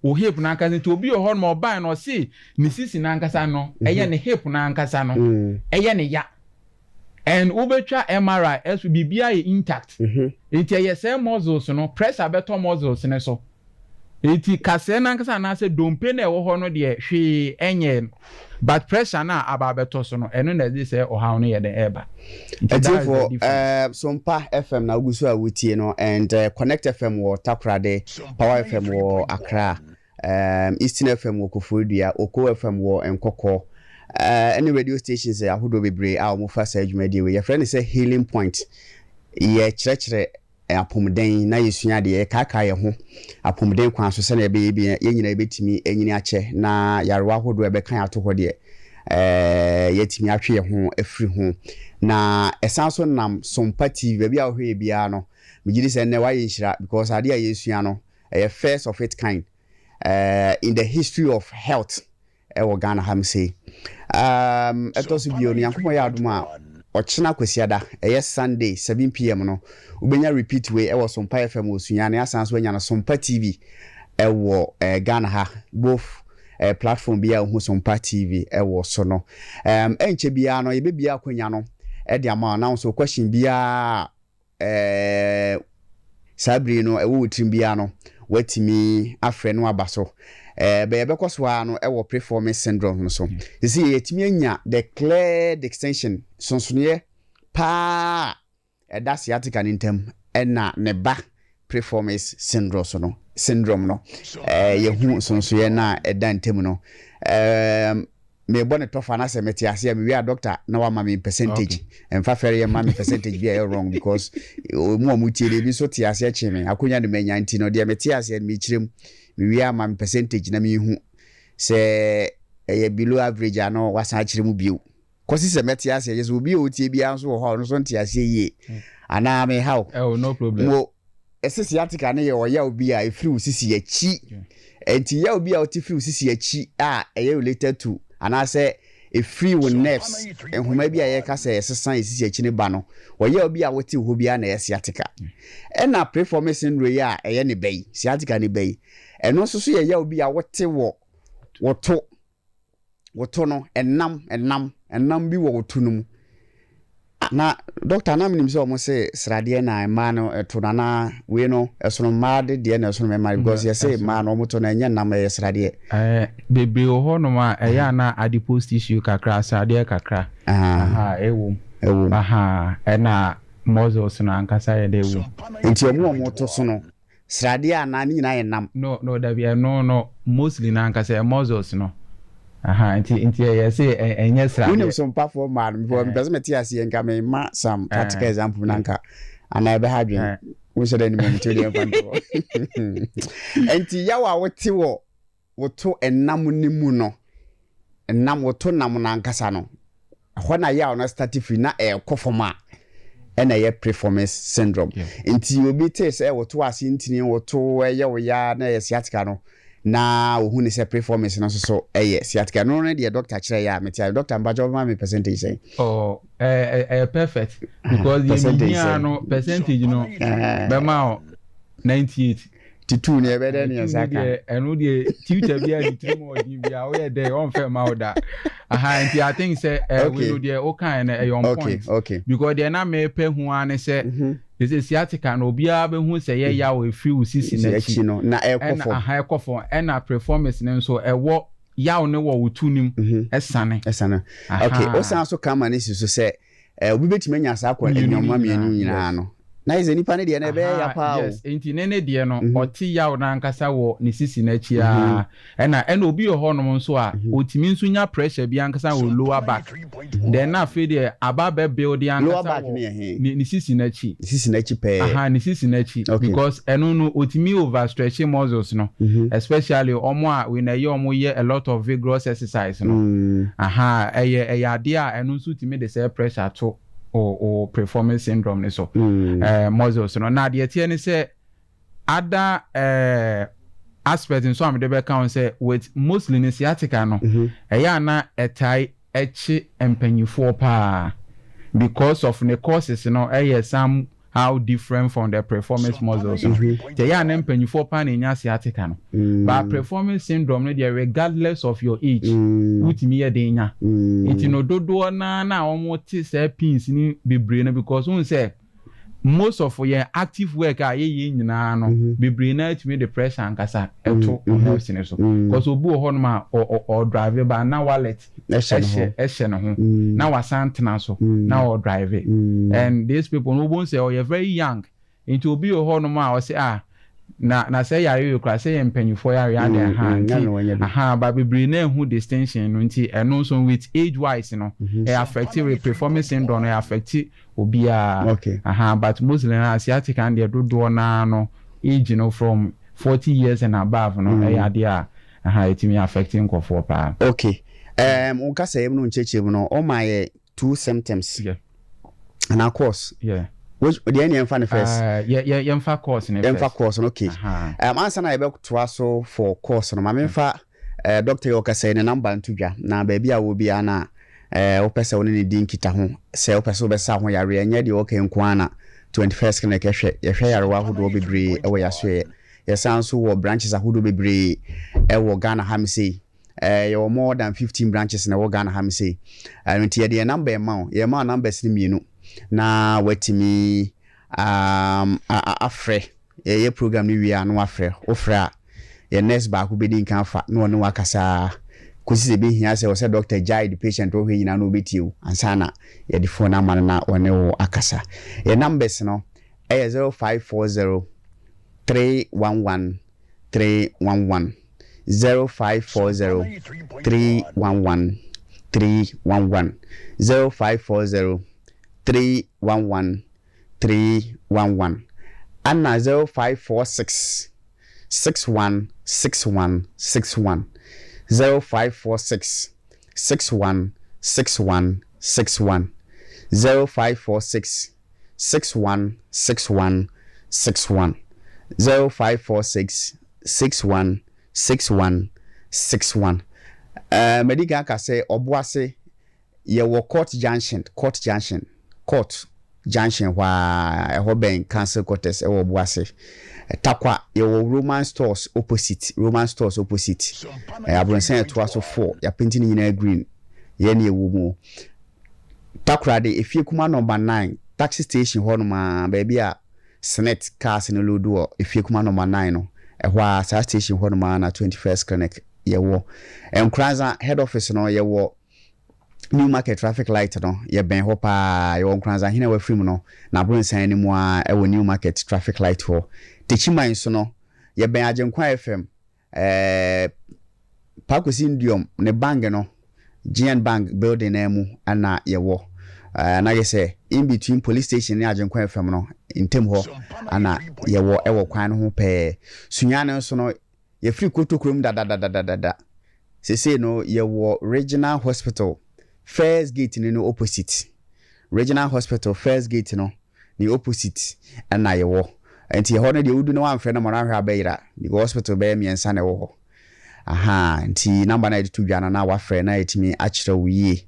o hip n'ankasa. Nti obi wɔ hɔnom a ɔbaa no, ɔse ne sisi n'ankasa no ɛyɛ ne hip n'ankasa no ɛyɛ ne ya, and wobɛtwa MRI ɛso, biribiara yɛ intact. Nti ɛyɛ sɛ muscles no pressure bɛtɔ muscles ne so, nti kasɛɛ n'ankasa anaasɛ dompe na ɛwɔ hɔ no deɛ, hwee ɛnyɛ no, but pressure na aba abɛtɔ so no, ɛno na ɛde sɛ ɔhaw no yɛ den ɛɛba. Nti that is the Atiefo, difference. Sompa FM na wogu so a wotie no, and Connect FM wɔ Takoradi, Power FM wɔ Accra, Eastern FM wɔ Koforidua, Oko FM wɔ Nkɔkɔ, ɛne radio stations ahodoɔ bebree a wɔfa saa dwumadie wei. Yɛfrɛ no sɛ Healing Point. Yɛkyerɛkyerɛ apɔmuden na yɛsua adeɛ, yɛkaakaa yɛn ho apɔmuden kwan so sɛnea ɛbɛyɛ bi yɛn nyinaa yɛbɛtumi anyini akyɛ na yarewa ahodoɔ a ɛbɛka yɛn ato hɔ deɛ, yɛatumi atwe yɛn ho afiri ho. Na ɛsan so nam Sompa TV, baabi a wohwɛ yɛ biara no, megye di sɛ nnɛ woayɛ nhyira, because adeɛ a yɛsua no ɛyɛ first of its kind in the history of health ɛwɔ Ghana ha m sei. Ɛtɔ so bio no, Nyankopɔn yɛ adom a, ɔkyena Kwasiada, ɛyɛ Sunday 7 p.m. no, wobɛnya repeat wei ɛwɔ Sompa FM wɔ Sunyani, asan so anya no Sompa TV ɛwɔ Ghana ha, both platform bi a wohu Sompa TV ɛwɔ so no. Ɛnkyɛ biara no yɛbɛbia akonnwa no ɛde ama wo na wo nso question biara saa bere no ɛwɔ wɔ tirim biara no, watumi afrɛ no aba so. Bɛyɛ bɛkɔ so ara no ɛwɔ piriformis syndrome no so. Sisi yɛtumi anya the clear distinction, sonsonoeɛ paa ɛda sciatica ne ntam ɛna ne ba piriformis syndrome so no, syndrome no, yɛhu nsonsoeɛ no a ɛda ntam no. Mebɔ ne tɔfa na sɛ mete ase a, mewie a, doctor na wama me percentage. Ɛmfa fɛre yɛ ma me percentage bi a ɛyɛ wrong, because mu a mutie no, ebi nso te aseɛ kye me akonya no manya, nti no deɛ mete aseɛ no mekyerɛ mu. Mewie ama me percentage na mehu sɛ ɛyɛ below average a, no wasan akyerɛ mu bio kɔsi sɛ mɛte aseɛ. Yɛ sɛ obi a ɔtie biara nso wɔ hɔ a ɔno nso nte aseɛ yie anaa mehaw. Oh, no problem. Mo ɛsɛ sciatica no yɛ ɔyaw bi a ɛfiri wo sisi akyi, nti yaw bi a wote firi wo sisi akyi a ɛyɛ related to anaasɛ ɛfiri wo nerves nhoma bi a yɛka sɛ ɛsesa ɛsisi akyi no ba no, ɔyaw bi a wote hɔ biara na ɛyɛ sciatica. Ɛna piriformis syndrome yi a ɛyɛ ne ba yi, sciatica ne ba yi, ɛno nso so yɛ yaw bi a wote wɔ woto woto no, ɛnam bi wɔ woto no mu. Na doctor, na menim sɛ ɔmo se sradeɛ na mmaa no ɛto no, anaa wei no ɛsono mmaa de deɛ na ɛsono mmarima, because yɛsɛ mmaa no ɔmo to no ɛnyɛ nam, ɛyɛ sradeɛ. Bebree wɔ hɔnom a ɛyɛ ana adipose tissue kakra, sradeɛ kakra ɛwɔ mu. Ɛwɔ mu. Ɛna muscles no ankasa yɛ dɛ ɛwɔ mu. Nti ɔmo a ɔmo to so no, sradeɛ anaa ne nyinaa yɛ nam? No, dabi, ɛno no mostly na ankasa yɛ muscles no. Nti ɛyɛ sɛ ɛnyɛ sradeɛ. Wonim so mpafoɔ mmaa no before mepɛ sɛ mete aseɛ, nka mema some practical example na nka anaa ɛbɛha adwene wohyɛ dɛ nimom, nti wodeɛ mfa ntoɔ. Nti yaw a wote wɔ woto ɛnam no mu no, ɛnam woto nam no ankasa no, ɛhɔ na yaw no start firi na ɛɛkɔ fam a, ɛna ɛyɛ piriformis syndrome. Nti obi te sɛ woto ase ntini woto ɛyɛ wo ya na ɛyɛ sciatica no, na ohun ne sɛ piriformis no nso so ɛyɛ sciatica no no deɛ, doctor kyerɛ yɛ a mete a, doctor mpakyɛ, ɔbɛma me percentage sɛn? Oh, ɛyɛ perfect because yɛ mi hia no, percentage no bɛma o 98. Titu ne ɛbɛdɛ ne yɛn ka. Ɛno deɛ, tutor bi a ne tirim ɔdin bi a woyɛ dɛ ɔnfɛ ma wo da aha. Nti I think sɛ wei no deɛ wokae no ɛyɛ on point because deɛ na mepɛ hu ara ne sɛ ɛsɛ sciatica no, obiara bɛhu sɛ yɛ yaw efiri wo sisi n'akyi no na ɛkɔ fam. Aha, ɛkɔ fam. Ɛna piriformis no nso, ɛwɔ yaw ne wɔ wo tu nim ɛsane. Ɛsane, okay. Osan so kama ne si so sɛ obi bɛtumi anya saa kɔ nneɛma mmienu nyinaa no. Na yɛ sɛ nipa ne deɛ no ɛbɛyɛ ya paa o. Yes, nti ne ne deɛ no, ɔte yaw n'ankasa wɔ ne sisi n'akyi aa. Ɛna obi wɔ hɔnom nso a otumi nso nya pressure bi ankasa wɔ lower back. Then na afei deɛ aba bɛ build Lower ankasa back wɔ ne yɛ he? ne sisi n'akyi. Ne sisi n'akyi pɛɛ. Aha, ne sisi n'akyi. Because ɛno no otumi overstretch muscles no. Especially ɔmo a wei na ɛyɛ ɔmo yɛ a lot of vigorous exercise no. Aha, ɛyɛ adeɛ a ɛno nso tumi de sɛ pressure to o piriformis syndrome ne so. Muscles no. Na adeɛ teɛ ne sɛ other aspect nso a mede bɛka ho sɛ with mostly ne sciatica no, ɛyɛ ana ɛtae ɛkye mpanyinfoɔ paa because of ne causes no ɛyɛ somehow different from the piriformis muscles no. Nti ɛyɛ ana mpanyinfoɔ paa na enya sciatica no. But piriformis syndrome no deɛ, regardless of your age, wotumi yɛ den nya. Nti no dodoɔ naa na wɔn te sɛ pains ni bebree no, because wɔn sɛ most of yɛn active work a yɛyɛ nyinaa no, bebree naa tumi de pressure ankasa ɛto nerves ne so. Because obi wɔ hɔnom a ɔdrive ba na wallet ɛhyɛ ne ho. ɛhyɛ ne ho na wasan tena so na ɔdrive, and these people no, wobɛhu sɛ ɔyɛ very young. Nti obi wɔ hɔnom a ɔsɛ ah, na sɛ yare yɛ kora sɛ yɛ mpanyinfoɔ yare ade aha. Nya nti na wɔnyɛ bi. Aha, ba bebree na ehu distinction no. Nti ɛno nso with age wise no, ɛ affect with piriformis syndrome no, ɛ affect obiara. Aha, but mostly na sciatica no deɛ, dodoɔ naa no age no from 40 years and above no, ɛyɛ adeɛ a aha ɛtumi affect nkɔfoɔ paa. Okay, wo kasa mu no, nkyerɛkyerɛ mu no, ɔma yɛ two symptoms anaa cause. Which deɛ ne yɛmfa no first? Yɛmfa cause ne Yɛmfa first. Cause no, okay. Ansa na yɛbɛtoa so for cause no, ma memfa doctor yɛ ɔkasa yi ne number nto dwa na baabi a wɔ biara na wopɛ sɛ wo ne ne di nkita ho, sɛ wopɛ sɛ wobɛsa ho yareɛ. Ɛnyɛ deɛ wɔka nko ara na 21st Clinic ɛhwɛ. Yɛhwɛ yarewa ahodoɔ bebree ɛwɔ yɛasoɛ. Yɛsan nso wɔ branches ahodoɔ bebree ɛwɔ Ghana ha me sei. Yɛwɔ more than 15 branches na ɛwɔ Ghana ha me sei. Nti yɛde yɛn number ɛma wo. Yɛma wo numbers no mmienu na watumi afrɛ. Yɛyɛ program no wie a na wafrɛ. Wofrɛ a, yɛn nurse baako bɛdi nkan afa na ɔne wakasa kɔsi sɛ ɛbɛhia sɛ wɔ sɛ doctor gyae the patient wɔhwɛ nyinaa na ɔbɛtie wo ansa na yɛde phone ama no na ɔne wo akasa. Yɛn numbers no ɛyɛ 0540 311 311, 0540 311 311, 0540 311 311, ana 0546 61 61 61, 0546 61 61 61, 0546 61 61 61, 0546 61 61 61. Madi kan ka sɛ Ɔboase, yɛwɔ Court Junction, Court Junction, Court Junction hɔ a ɛhɔ bɛn Council Quarters ɛwɔ Ɔboase. Takwa, yɛwɔ Roman Stores opposite, Roman Stores opposite. Abrɔnsan ɛtoa so four, yɛapaint ne nyinaa green, yɛn ne yɛwɔ mu. Takoradi, Efie Kuma number 9, taxi station hɔnom a baabi a SSNIT cars no load wɔ Efie Kuma number 9 no, ɛhɔ a saa station hɔnom a na 21st Clinic yɛwɔ. Nkoranza head office no, yɛwɔ New Market traffic light no, yɛbɛn hɔ paa. Yɛwɔ Nkoranza hene a wafiri mu no na abrɔnsan no mu a ɛwɔ New Market traffic light hɔ. Techiman so no, yɛbɛn Agyenkwa FM, Pakosi Nduom ne bank no, GN Bank building na mu ana yɛwɔ. Na yɛ sɛ in between police station ne Agyenkwa FM no ntam hɔ ana yɛwɔ, ɛwɔ kwan no ho pɛɛ. Sunyane nso no, yɛfiri Kotokurom dadadadadada. Sesei no, yɛwɔ Regional Hospital first gate no opposite. Regional Hospital first gate no ne opposite ɛna yɛwɔ. Nti ɛhɔ no deɛ, wodu no wamfrɛ no ma no ahwɛ abɛyera because hospital bɛyɛ mmiɛnsa na ɛwɔ hɔ aha. Nti number na yɛde to dwa no na wafrɛ na yɛtumi akyerɛ wo yie.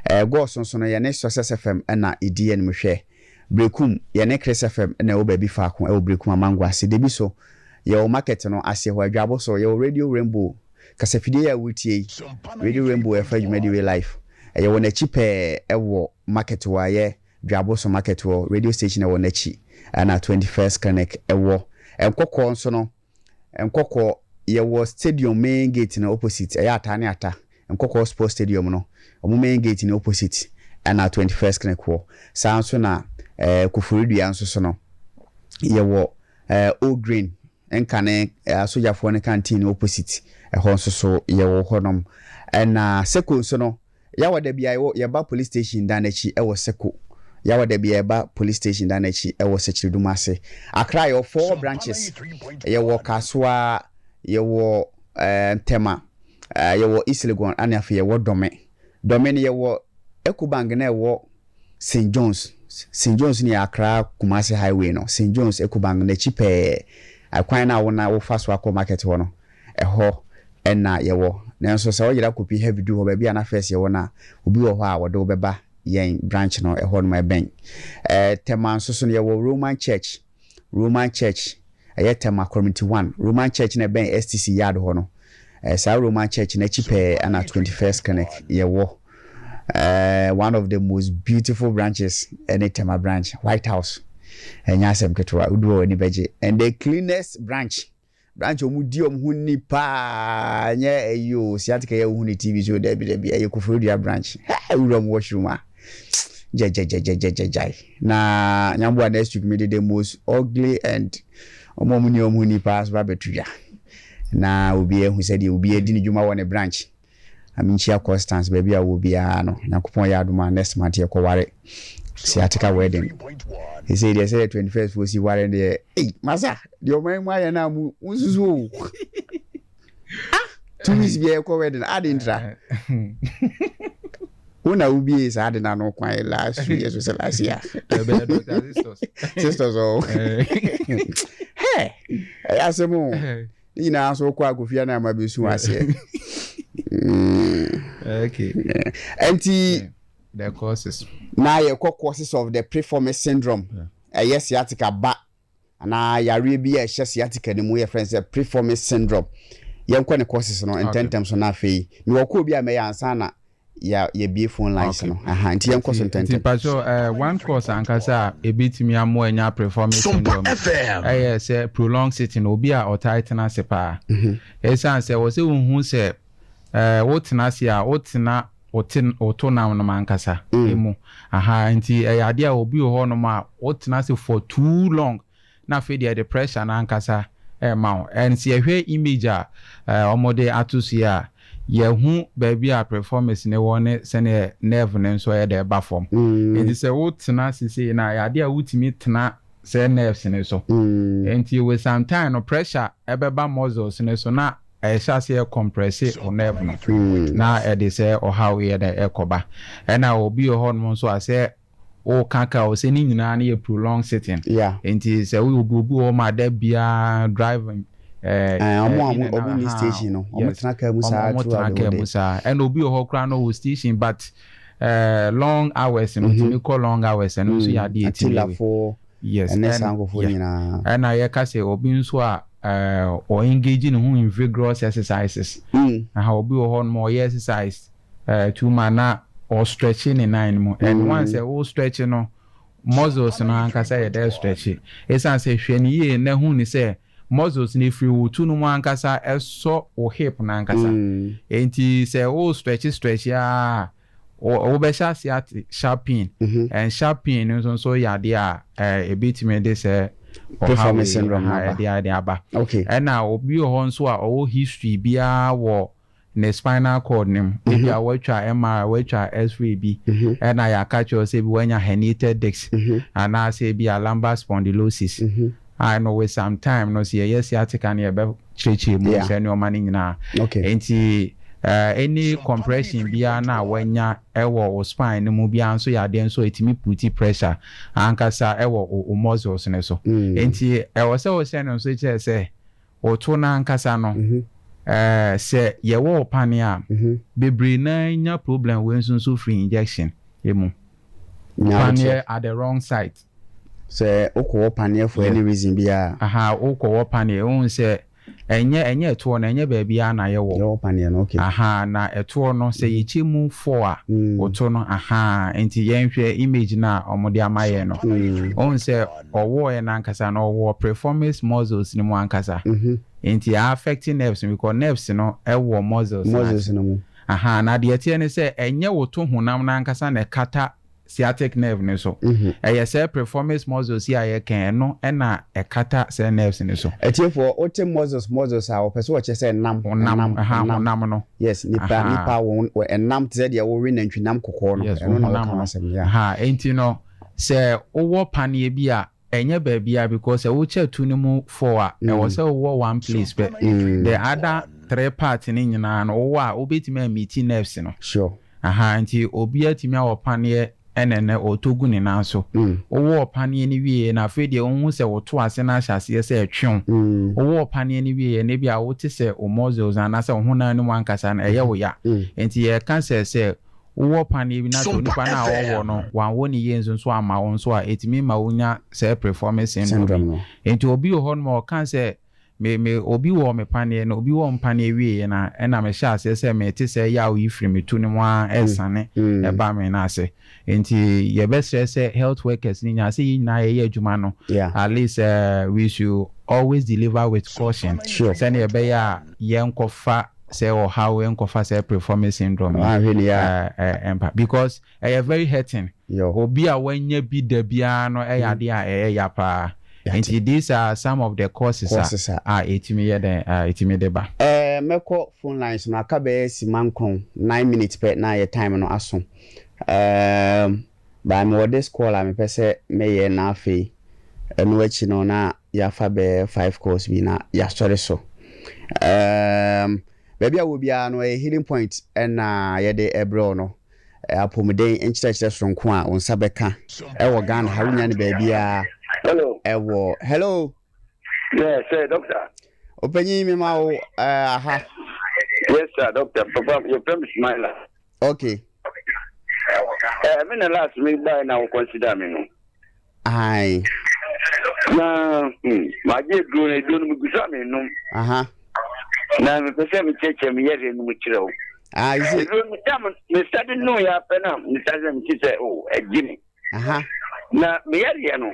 Gɔɔso nso no, yɛne Success FM ɛna ɛdi anim hwɛ. Brekum, yɛne Chris FM ɛna ɛwɔ baabi faako ɛwɔ Brekum Amango ase. Debi so, yɛwɔ market no ase hɔ. Adwabo so, yɛwɔ Radio Rainbow kasafidie a wotie yi, Radio Rainbow ɛfa dwumadi wei live, ɛyɛ wɔ n'akyi pɛɛ ɛwɔ market hɔ a ɛyɛ Dwabo so market wɔ radio station ɛwɔ n'akyi ɛna 21st Clinic ɛwɔ. Nkɔkɔɔ nso no, Nkɔkɔɔ yɛwɔ stadium main gate no opposite. Ɛyɛ Ata ne Ata Nkɔkɔɔ Sports Stadium no, ɔmo main gate no opposite ɛna 21st Clinic wɔ. Saa nso na Koforidua nso so no. Yɛwɔ eh, Old Green nkane eh, asogyafoɔ no canteen opposite ɛhɔ nso so yɛwɔ hɔnom. Ɛna Seko nso no, Yawa da bia yɛwɔ yɛba police station dan n'akyi ɛwɔ Seko. Yawa da bia yɛba police station dan n'akyi ɛwɔ Sɛkyerɛdum ase. Accra yɛwɔ four branches. Yɛwɔ Kasoa, yɛwɔ eh, Ntɛma, eh, yɛwɔ East Legon, ɛna afei yɛwɔ Dome. Dome no yɛwɔ Ecobank na ɛwɔ St John's, St John's no yɛ Accra Kumasi highway no, St John's Ecobank no akyi pɛɛ, kwan no a wo na wofa so akɔ market hɔ no, ɛhɔ na yɛwɔ. Nanso sɛ woyera kɔpi Heavy du hɔ, baabi a na first yɛwɔ no a, obi wɔ hɔ a wɔde wo bɛba yɛn branch no, ɛhɔ nom ɛbɛn. Tema nso so no yɛwɔ Roman Church, Roman Church, ɛyɛ Tema Community One, Roman Church no a ɛbɛn STC yard hɔ no, eh, saa Roman Church no akyi pɛɛ ɛna 21st Clinic yɛwɔ. Eh, one of the most beautiful branches ɛne Tema branch, White House. Ɛnyɛ asɛm ketewa, wodu hɔ w'ani bɛgye. And the cleanest branch, branch a wɔn di wɔn ho ni paa, ɛnyɛ ɛyi o, sciatica yɛ wohu ne TV so, dabi dabi, ɛyɛ Koforidua branch. Hɛ, wura mu washroom a, gyɛgyɛgyɛgyɛgyɛgyae. Na nyamboa next week mede the most ugly and wɔn a wɔn ni wɔn ho ni paa so ba bɛto dwa. Na obi ahu sɛdeɛ obi adi ne dwuma wɔ ne branch. Na menkyia Constance baabi a ɔwɔ biara no. Nyankopɔn yɛ adom a next month yɛkɔ ware. Sciatica wedding. Sesei deɛ sɛdeɛ 21st foɔ si ware deɛ, ei masa, deɛ ɔman mu ayɛ no a mu nsusu o. Ah, 2 weeks biara yɛkɔ wedding, ade ntra. Wo na wobie saa ade no ano kwan last 2 years sɛ last year. Sisters o. Hɛ, ɛyɛ asɛm o. Ne nyinaa nso wokɔ akofia no ama bɛsu aseɛ. Okay. Ɛnti the causes. Na yɛkɔ causes of the piriformis syndrome. Ɛyɛ sciatica ba anaa yareɛ bi a ɛhyɛ sciatica no mu yɛfrɛ no sɛ piriformis syndrome. Yɛnkɔ ne causes no ntɛntɛm so na afei mewɔ kɔɔ bi a mɛyɛ ansa na yɛbie phone lines no. Aha, nti yɛnkɔ so Nti ntɛntɛm. mpatwɛ one cause ankasa a ebitumi amoa anya piriformis syndrome ɛyɛ sɛ prolonged sitting, obi a ɔtae tena ase paa. Ɛsiane sɛ wɔ sɛ wohu sɛ wotena ase a wotena wote woto nam nom ankasa emu aha, nti ɛyɛ adeɛ a obi wɔ hɔnom a wotena ase for too long na afei deɛ ɛde pressure no ankasa ɛma wo. And sɛ yɛhwɛ image a wɔde ato so yi a, yɛhu baabi a piriformis ne wɔ ne sɛneɛ nerve no nso ɛyɛ dɛ ɛba fam. Nti sɛ wotena ase sei no a, ɛyɛ adeɛ a wotumi tena sɛ nerves no so. Nti with some time no pressure ɛbɛba muscles no so na ɛhyɛ aseɛ compress wo nerve no na ɛde sɛ ɔhaw yɛ dɛ ɛkɔba. Ɛna obi wɔ hɔnom nso a sɛ woka ka o sɛ ne nyinaa no yɛ prolonged sitting. Nti sɛ woyɛ obi wɔ hɔ ma da biara driving Ɔmo a ɔmo ni station no, ɔmo tena kaa mu saa ɔmo tena kaa mu saa. Ɛna obi wɔ hɔ koraa no wɔ station but long hours no, tumi kɔ long hours, ɛno nso yɛ adeɛ etimi atilafoɔ. Yes. Ɛne saa nkurɔfoɔ nyinaa. Ɛna yɛka sɛ obi nso a ɔ engage ne ho in vigorous exercises. Aha, obi wɔ hɔ nom ɔyɛ exercise too much na ɔ stretch ne nan mu, and once sɛ o stretch no, muscles no ankasa yɛ dɛ stretch. Esan sɛ hwɛ ne yie na hu ne sɛ muscles no efiri wo tu no mu ankasa ɛsɔ wo hip no ankasa. Nti sɛ o stretch stretch aa, wobɛhyɛ ase ate sharp pain, and sharp pain no nso yɛ adeɛ a ebitumi de sɛ piriformis syndrome aba. Ɛde ade aba. Ɛna obi wɔ hɔ nso a ɔwɔ history biara wɔ ne spinal cord ne mu, ebi a watwa MRI, watwa X-ray bi, ɛna yɛaka kyerɛ sɛ ebi wanya herniated disc anaasɛ ebi a lumbar spondylosis a, ɛno with some time no sɛ yɛyɛ sciatica no yɛbɛkyerɛkyerɛ mu sɛ nneɛma no nyinaa. Nti any compression biara na wanya ɛwɔ wo spine no mu biara nso yɛ adeɛ nso ɛtumi put pressure ankasa ɛwɔ wo muscles no so. Nti ɛwɔ sɛ wɔhyɛ no nso kyerɛ sɛ wɔto no ankasa no, sɛ yɛwɔ wo pane a, bebree naa nya problem wei nso firi injection emu, paneɛ at the wrong site. Sɛ wokɔwɔ paneɛ for any reason biara. Aha, wokɔwɔ paneɛ, wohu sɛ ɛnyɛ ɛtoɔ no, ɛnyɛ baabi a na yɛwɔ. Yɛwɔ paneɛ no, okay. Aha, na ɛtoɔ no sɛ yɛkyɛ mu four a, woto no aha. Nti yɛnhwɛ image no a ɔmode ama yɛn no, wohu sɛ ɔwɔɔyɛ no ankasa no ɔwɔ piriformis muscles no mu ankasa. Nti affect nerves no because nerves no ɛwɔ muscles muscles no mu. Aha, na deɛ ɛteɛ ne sɛ ɛnyɛ wo to honam no ankasa na ɛkata. sciatic nerve no so. Ɛyɛ sɛ piriformis muscles yi a yɛka ɛno ɛna ɛkata sɛ nerves no so. Atiefoɔ, wote muscles, muscles a, wɔpɛ sɛ wɔkyerɛ sɛ ɛnam. Honam, ɛha, honam no. Yes, nipa nipa wɔn ɛnam te sɛ deɛ wɔwe nantwinam kɔkɔɔ no. Yes, ɛno na honam wɔka no. Asɛm yeah. Ha, enti no sɛ wowɔ paneɛ bi a, ɛnyɛ baabi a, because sɛ wokyɛ tu no mu four a, ɛwɔ sɛ wowɔ one place pɛ. The other three parts no nyinaa no, wowɔ a, wobɛtumi ameet nerves no. Aha, nti obi atumi awɔ paneɛ ɛna ɛnɛ ɔtɔ gu ne nan so. Wowɔ paneɛ no wie na afei deɛ wohu sɛ woto ase no ahyɛ aseɛ sɛ ɛtwe wo. Wowɔ paneɛ no wie na ebi a wote sɛ wo muscles anaasɛ wo honam no mu ankasa no ɛyɛ wo ya. Nti yɛka sɛ wowɔ paneɛ bi na sɛ onipa no a ɔwɔ no wanwɔ ne yie nso ama wo nso a, ɛtumi ma wonya sɛ piriformis syndrome. Syndrome no. Nti obi wɔ hɔ nom a ɔka sɛ me obi wɔ me paneɛ na obi wɔ me paneɛ wie na ɛna mehyɛ aseɛ sɛ mete sɛ yaw yi firi me to no mu a ɛsane ɛba me no ase. Nti yɛbɛsrɛ sɛ health workers ni nyinaa sɛ yɛn nyinaa yɛyɛ adwuma no, at least we should always deliver with caution sɛnea ɛbɛyɛ a yɛnkɔfa sɛ ɔhaw, yɛnkɔfa sɛ piriformis syndrome yi Ahwɛ ni ya. Ɛmpa because ɛyɛ very hurting. Obi a wanya bi da biara no, ɛyɛ adeɛ a ɛyɛ ya paa. Nti these are some of the causes Causes a ɛtumi yɛ dɛn a ɛtumi de ba. Mɛkɔ phone lines no, aka bɛyɛ sima 9, 9 minutes pɛ na yɛ time no aso. Ba mewɔ this call a mepɛ sɛ mɛyɛ, na afei ɛno akyi no na yɛafa bɛyɛ five calls bi na yɛasɔre so. Baabi a wɔ biara no, ɛyɛ Healing Point ɛna yɛde ɛbrɛ wo no, apɔmuden nkyerɛkyerɛ soronko a wo nsa bɛka ɛwɔ Ghana ha, wonya no baabiara. Hello. Ɛwɔ, hello. Yes, sir, doctor. Ɔpanyin, mi ma wo aha. Yes, sir, doctor. Papa, your friend is Smiler. Me na last me buy na wo consider me no. Ayi. Na ma gye duro na duro no me gusa me nom. Na me pɛ sɛ me kyerɛkyerɛ me yɛrɛ no mu kyerɛ wo. Ah, you see. Duro no dam me start no ya pɛ na me start me ti sɛ, oh, ɛgye me. Na me yɛrɛ no.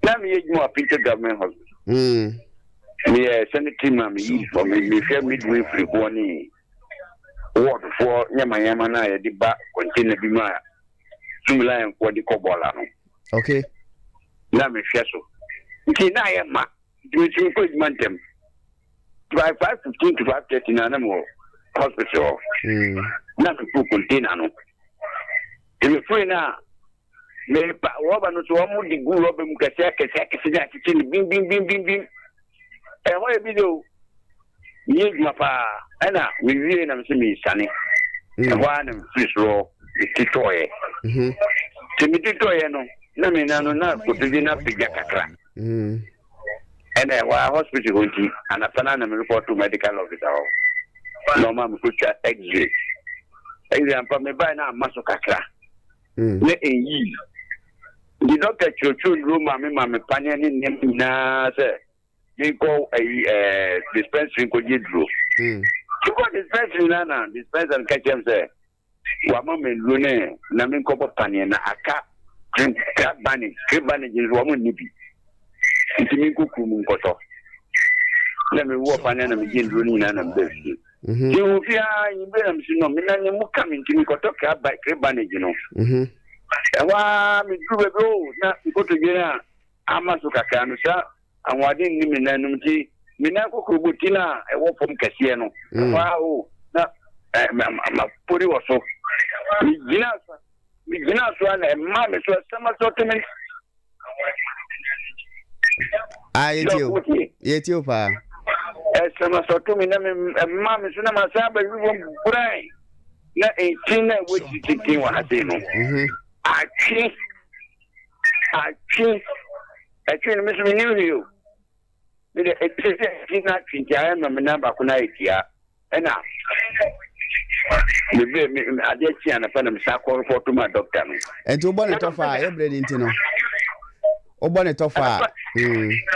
Na me yɛ adwuma wɔ Peter Government Hospital. Me yɛ sanitary man, me yi for me me hwɛ midwifery foɔ ne ward foɔ nyɛma nyɛma na yɛde ba container bi mu a Zoomlion foɔ de kɔ bɔɔla no. Na mehwɛ so nti na ayɛ ma nti metumi kɔ adwuma ntɛm by 5:15 to 5:30 na mewɔ hospital hɔ. Na meforo container no nti meforo no a, mepa rɔba no so, wɔn de gu rɔba mu kɛseɛ akɛseɛ akɛseɛ ne akyekyere no bim bim bim bim bim. Ɛhɔ yɛ bi de o, meyɛ adwuma paa ɛna mewie na mesɛ mesane. Ɛhɔ ara na mefiri soro metotɔɔyɛ. Nti metotɔɔyɛ no na me nan no na kotodwe no apagya kakra. Ɛna ɛhɔ ara hospital hɔ nti anapa no na mereport medical officer hɔ na ɔma mekɔtwa x-ray. X-ray ampa mebae na amma so kakra na ɛyii. Nti doctor kyerɛkyerɛ nnuro ma me, ma me paneɛ ne nneɛma nyinaa sɛ menkɔ ayi dispensary nkɔgye duro. Nti kɔ dispensary na dispenser no ka kyerɛ me sɛ wama me nnuro ne na menkɔbɔ paneɛ na aka crepe bandage. Crepe bandage nso wɔn nni bi nti menkɔ kurom nkɔtɔ. Na mewɔ paneɛ na megye nnuro no nyinaa na meba fie. Nti wɔ fie a nyimire na mesi no mena ne mu ka me nti mekɔtɔ crepe bandage no. Ɛhɔ a meduru baabi o na nkotodwe no a ama so kakra no saa ahoɔden nni me nan nom nti me nan kokuroboti no a ɛwɔ fam kɛseɛ no, ɛhɔ a o na mapori wɔ so. Megyina so, megyina so a na ɛma me so ɛsɛm so to me. Ah, yɛtie o, yɛtie o paa. Ɛsɛm so to me na ɛma me so na masan abɛhwe fam brɛn na ntin na ɛwɔ tititi wɔ ha sei no atwe atwe ɛtwe no. Me so menim hwee o, mede ɛte sɛ ɛtwe no atwe nti ayɛ ma me nan baako no ayɛ tia. Ɛna mebere me adeɛ kye anapa na mesa kɔ report ma doctor no. Nti wobɔ ne tɔfa a yɛbrɛ ne nti no wobɔ ne tɔfa a.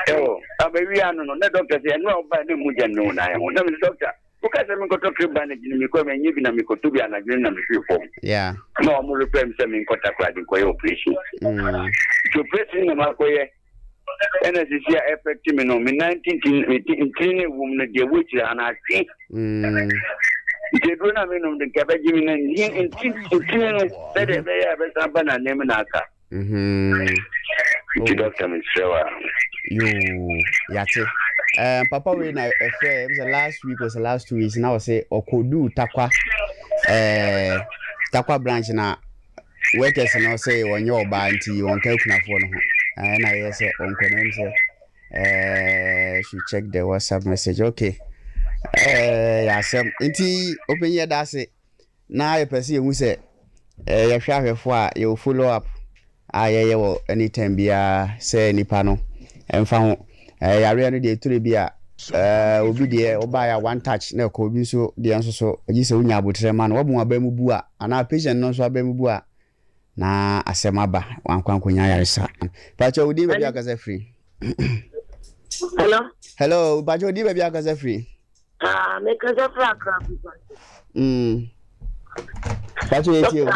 Ɛwɔ abɛwia no na doctor sɛ ɛno a woba ne mu gya no na ɛho na mese doctor woka sɛ menkɔtɔ crepe bandage no, mekɔ manyɛ bi na mekɔtɔ bi anadwo no na mehwee fam na ɔmo refer me sɛ menkɔ Takoradi nkɔyɛ operation. Nti operation na makɔyɛ ɛna sisi a effect me no, me nan tintin me ntini no ɛwɔ mu no deɛ ɛwɔ akyire ha no atwe. Nti aduro no a menom de nka ɛbɛgye me na ntini no sɛdeɛ ɛbɛyɛ a ɛbɛsan ba n'anan na aka. Nti dɔkta mesrɛ wo a. Yoo, yate. Papa wei na ɛfrɛ ɛm sɛ last week or last 2 weeks na ɔsɛ ɔkɔduu Takwa Takwa branch na workers no sɛ ɔnyɛ ɔbaa nti ɔnka akunafoɔ no ho, ɛna ɛyɛ sɛ ɔnkɔ no ɛm sɛ should check the WhatsApp message. Okay. Yɛ asɛm nti ɔpanyin, yɛda ase na yɛpɛ sɛ yɛhu sɛ yɛhwɛ ahwɛfoɔ a yɛwɔ follow up a yɛyɛ wɔ anytime biara sɛ nipa no ɛmfa ho yareɛ no deɛ, ɛtore bi a obi deɛ ɔbaeɛ a one touch na ɛkɔ, obi nso deɛ nso so agye sɛ wonya abotrɛ ma no wabu aba mu bu a, anaa patient no nso aba mu bu a na asɛm aba, wankɔ ankɔnya ayaresa. Pakyɛ, wo din, baabi akasa firi? Hello. Hello, pakyɛ, wo din, baabi akasa firi? Ah, mekasa firi Accra. Pakyɛ, yɛtie o.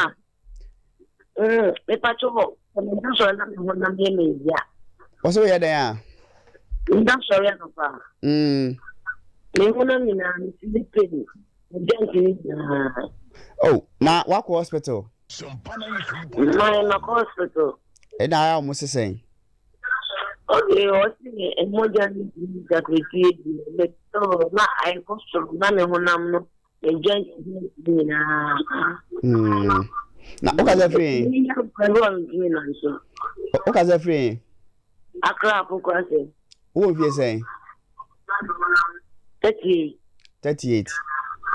Mepakyɛ hɔ, meda sɔre na me honam yɛ me ya. Wɔ sɛ woyɛ dɛn a? Meda sɔre anɔpa. Me honam nyinaa, me feel pain. Me joint ne nyinaa. Oh, na wakɔ hospital? My makɔ hospital. Ɛna ayɛ a wɔn sesɛn? Okay, ɔsi mogya no ntumi nsakrɛtie bi na ayɛkɔ soro na me honam no, me joint nyinaa. Na wokasa firi? Wokasa firi? Accra Pokuase. Wowɔ mfie sɛn? 38. 38.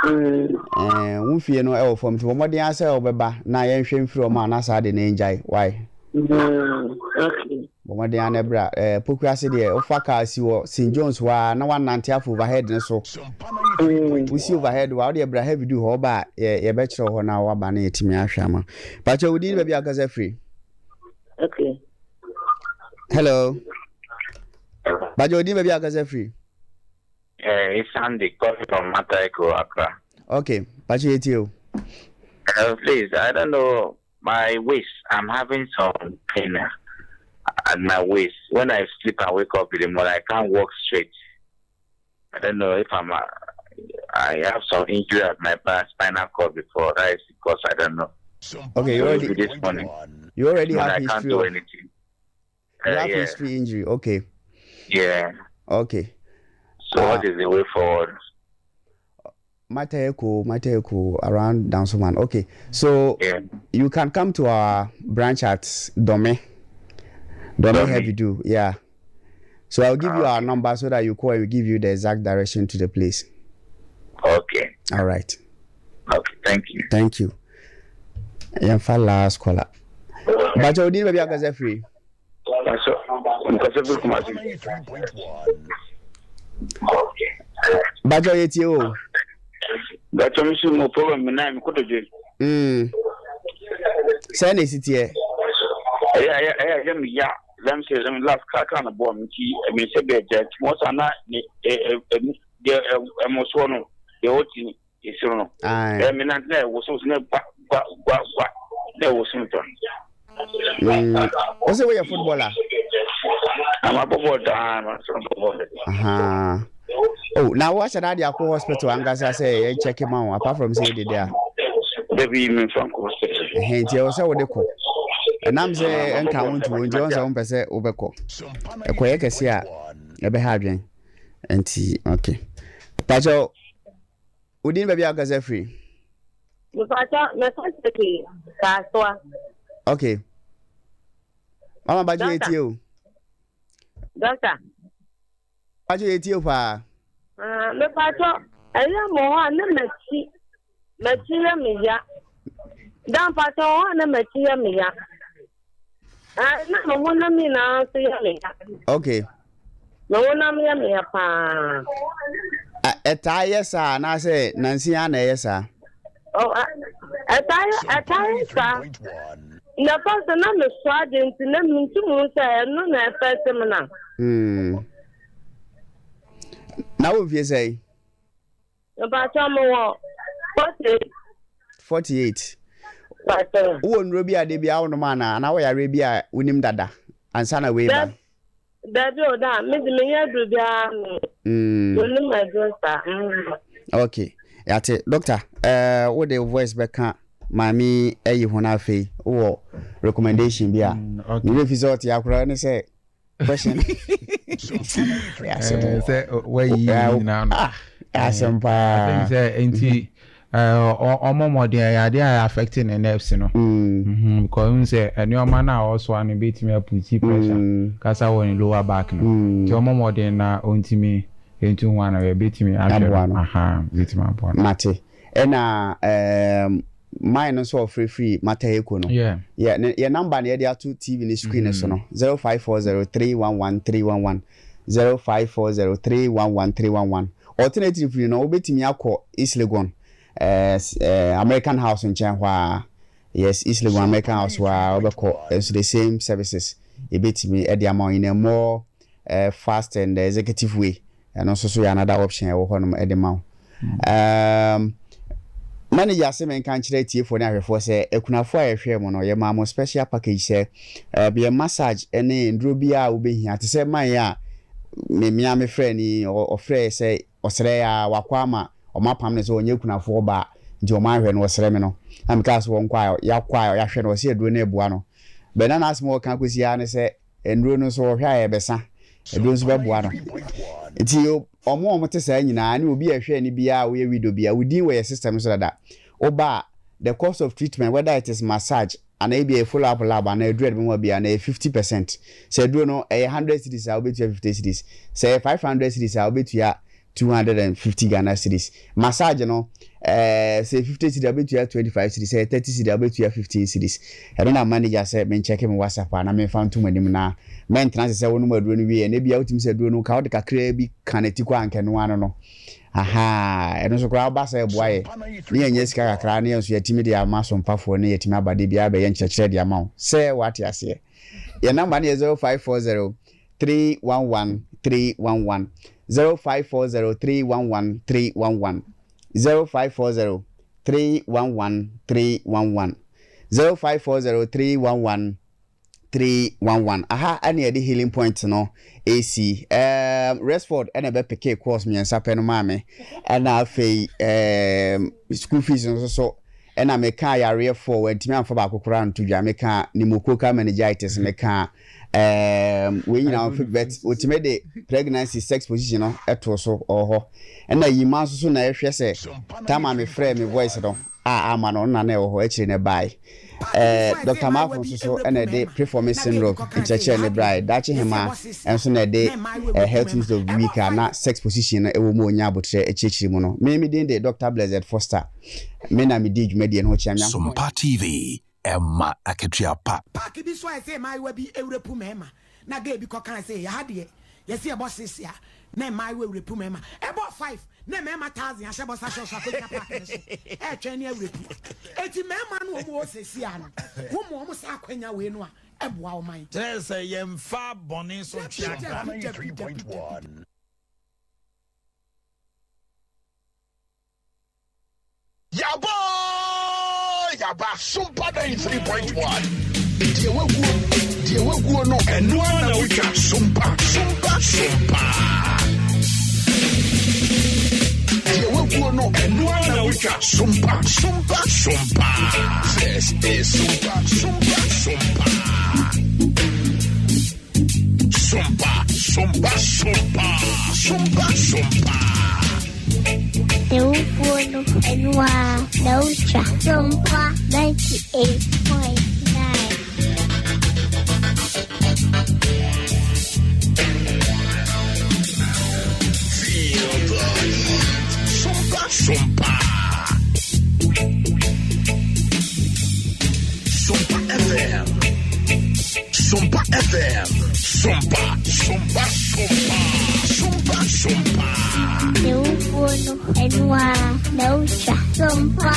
Wo mfie no ɛwɔ fam, nti bɔ mmɔden ara sɛ wobɛba na yɛnhwɛ mfiri ɔmo a na saa de no ngyae wae. Bɔ mmɔden ara na bra. Pokuase deɛ, wofa kaa si wɔ St John's hɔ a na wanante afa overhead no so. Wosi overhead hɔ a, wodeɛ bra heavy du hɔ, woba a yɛbɛkyerɛ wo hɔ na waba na yɛtumi ahwɛ ama. Pakyɛ, wo din ne baabi a wokasa firi? Okay. Hello. Pakyɛ, wo din, baabi a wokasa firi? It's Sandy calling from Mataheko, Accra. Okay, pakyɛ, yɛtie o. Please, I don't know my waist. I'm having some pain at my waist. When I sleep and wake up in the morning, I can't walk straight. I don't know if I have some injury at my back, spinal cord before. That is because I don't know. Okay, you So already this morning, you already when have I can't history do of anything. You have Yeah. history injury. Okay. Yeah. Okay. So what is the way forward? Mataheko, Mataheko, around Dansoman. Okay, so you can come to our branch at Dome. Dome, Dome. Heavy Do, yeah. So I'll give you our number so that you call and we give you the exact direction to the place. Okay. All right. Okay. Thank you. Thank you. Yɛmfa last caller. Bakyɛ, wo din, baabi akasa firi? Nkasa firi Kumasi. Bakyɛ, yɛtie o. Bàtɔ mi so mo problem mi nan mi kotodwe. Sɛ na ɛsi teɛ? Ɛyɛ ɛyɛ ɛyɛ ɛyɛ mi ya lɛm sɛ lɛm last kaa kaa na bɔɔ mi nti ɛmi sɛ bɛɛ gya nti mo sa na ne ɛ ɛ ɛmu deɛ ɛ ɛmo soɔ no deɛ ɔti esoro no. Aye. Ɛ mi nante na ɛwoso so na gua gua gua gua na ɛwoso mi tɔ. Wo sɛ woyɛ footballer? Ama bɔ bɔɔl daa ma sɔrɔ bɔ bɔɔl. Aha. Oh, na woahyɛ da de akɔ hospital ankasa sɛ yɛnkyɛke ma wo, apart from sɛ yɛdede a? Dabi, mi nfa nkɔ hospital. Ɛhɛn, nti ɛwɔ sɛ wode kɔ. Ɛnam sɛ ɛnka wo nto hɔ nti, ɔn sɛ wompɛ sɛ wobɛkɔ. Ɛkɔyɛ kɛse a ɛbɛha adwen. Nti, okay. Pakyɛ, wo din, baabi a wokasa firi? Mepakyɛ, mɛka sɛ Kasoa. Okay. Mama Bakyɛ, yɛtie o. Doctor. Bakyɛ, yɛtie o paa. Ah, mepakyɛ, ɛyɛ mɔ hɔ a ne m'akyi yɛ me ya. Da mpakyɛ hɔ a na m'akyi yɛ me ya. Ah, na me honam nyinaa nso yɛ me ya. Me honam yɛ me ya paa. Ɛtaa yɛ saa anaasɛ nansi a na ɛyɛ saa? Oh, ɛtaa yɛ saa. Na first na me so ade nti na mentum sɛ ɛno na ɛfɛ me na. Na wo mfie sɛn? Mepakyɛ, mewɔ 48. 48. Mpakyɛ. Wowɔ nnuro bi a de bi a wonom anaa wɔyare bi a wonim dada ansa na wei ba? Dabi o, da me de menyɛ aduro biara no. Menim aduro saa. Okay. Yɛate. Doctor, eh, wode wo voice bɛka maame yi ayi ho no afei wowɔ recommendation bi a? Mm, okay. Me werɛ fi sɛ ɔte akora ne sɛ question. Eh, sɛ wayi ne nyinaa no. Ah, asɛm paa. I think sɛ nti ɔmɔ mmɔden ɛyɛ adeɛ a affect ne nerves no. Mm. Because n sɛ nneɛma no a ɔsoa no bɛtumi aputi pressure mm. kasa wɔ ne lower back no. Mm. Nti ɔmɔ mmɔden na ɔntumi ntu ho ano yɛbɛtumi ahwɛ no. Aha, bɛtumi aboa no. Mate. Ɛna um, mine no nso ɔfrɛ firi Mataheko no. Yeah. Yeah, ne, yɛ number na yɛde ato TV ne screen mm. so no. 0540311311. 0540311311. Alternatively no, wobɛtumi akɔ East Legon, eh, eh, American House nkyɛn hɔ a. Yes, East Legon American House hɔ a wobɛkɔ nso the same services yɛbɛtumi de ama wo in a more uh, fast and executive way. Ɛno nso so yɛ another option a ɛwɔ hɔnom de ma wo. Um, manager ase menka nkyerɛ atiefoɔ ne ahwɛfoɔ sɛ akunafoɔ a yɛhwɛɛ mo no yɛmaa mo special package sɛ uh, yɛ massage ne nnuro biara a wobɛhia te sɛ man a memea mefrɛ ni ɔfrɛ sɛ ɔsrɛ a wakɔ ama ɔmo apam ne sɛ ɔnyɛ kunafoɔ baa nti ɔmo ahwɛ no ɔsrɛ me no na mekaa sɛ wɔnkɔ a yɛakɔ a yɛahwɛ no ɔsɛ aduro no ɛboa no bɛna n'asɛm a ɔka kɔsi ara ne sɛ Nnuro no nso wɔhwɛ a ɛbɛsa. Aduro nso bɛboa no. Nti wɔn a wɔte saa nyinaa ne obi a ɛhwɛ ani biara a woyɛ widow biara, wo din wɔ yɛn system no so dada. Woba a, the cost of treatment whether it is massage anaa ebi ɛyɛ follow up lab anaa aduro a yɛde bɛma wo biara no ɛyɛ 50%. Sɛ aduro no ɛyɛ 100 cedis a wobɛtua 50 cedis. Sɛ ɛyɛ 500 cedis a wobɛtua 250 Ghana cedis. Massage no, eh, sɛ 50 cedis a wobɛtua 25 cedis, sɛ 30 cedis a wobɛtua 15 cedis. Ɛno na manager sɛ menkyɛke me WhatsApp a na memfa nto m'anim na mɛntena ase sɛ wonom aduro no wie na ebia wotumi sɛ aduro no ka wode kakraa bi ka n'ati kɔ a anka ɛno ano no. Ahaa, ɛno nso koraa woba sɛ ɛboa yɛ ne yɛnyɛ sika kakra ne yɛn nso yɛatumi de ama sompafoɔ ne yɛatumi aba de biara bɛyɛ nkyerɛkyerɛ de ama wo sɛ woate aseɛ. Yɛn namba no yɛ 0540 311 311 0540 311 311 0540 311 311 0540 311 311 Aha ɛna yɛde healing point no ɛsi. Um, Resford ɛna ɛbɛpeke course mmiɛnsa pɛ no maa me. Ɛna afei um, school fees nso so ɛna mekaa yareɛ fɔ wantumi amfa baako koraa nto dwa. Mekaa pneumococcal meningitis, mekaa um, wei nyinaa ɔmfa but otumi de pregnancy sex position no ɛtoo so ɔwɔ hɔ. Ɛna yima nso so na ɛhwɛ sɛ tama mefrɛ me voice no a ama no ɔno na na ɛwɔ hɔ akyire no ɛbae. Eh, Dr. Marfo nso so na ɛde preforming syndrome nkyerɛkyerɛ no brae. Daakye Hemaa nso na ɛde eh, health news of the week a na sex position no ɛwɔ mu a ɔnya abotrɛ akyirikyiri mu no. Me me din de Dr. Blessed Foster. Me na medi dwumadie no ho kyea. Nyankopɔn Sompa TV, ɛma akatua pa. Park bi so a yɛsɛ mmaayewa bi repu mmarima na girl bi kɔkaa sɛ yɛha deɛ yɛsɛ yɛbɔ sese a na mmaayewa repu mmarima. Ɛbɔɔ five na mmarima thousand ahyɛ bɔsa shorts akɔgyina park no so ɛretwɛn ne awurapu. Eti mmarima no wɔn wɔ sese a no wɔn wɔn saa akwanya wei no a ɛboa ɔman. Kyerɛ sɛ yɛmfa bɔne so ntwe Dabi aga. dabi dabi dabi. Yaba oo yaba Sumpa 93.1 Deɛ waguo deɛ waguo no ɛno ara na wotwa Sumpa Sumpa Sumpa Deɛ waguo no ɛno ara na wotwa Sumpa Sumpa Sumpa This is Sumpa Sumpa Sumpa Sumpa, sumpa, sumpa, sumpa, sumpa. Dawubuo no ɛno ara na wotwa Sumpa 98.9. Feel the heat. Sumpa, sumpa. Sumpa FM. Sumpa FM. Sumpa, sumpa, sumpa. Sumpa, sumpa. Dawubuo no ɛno ara na wotwa Sumpa.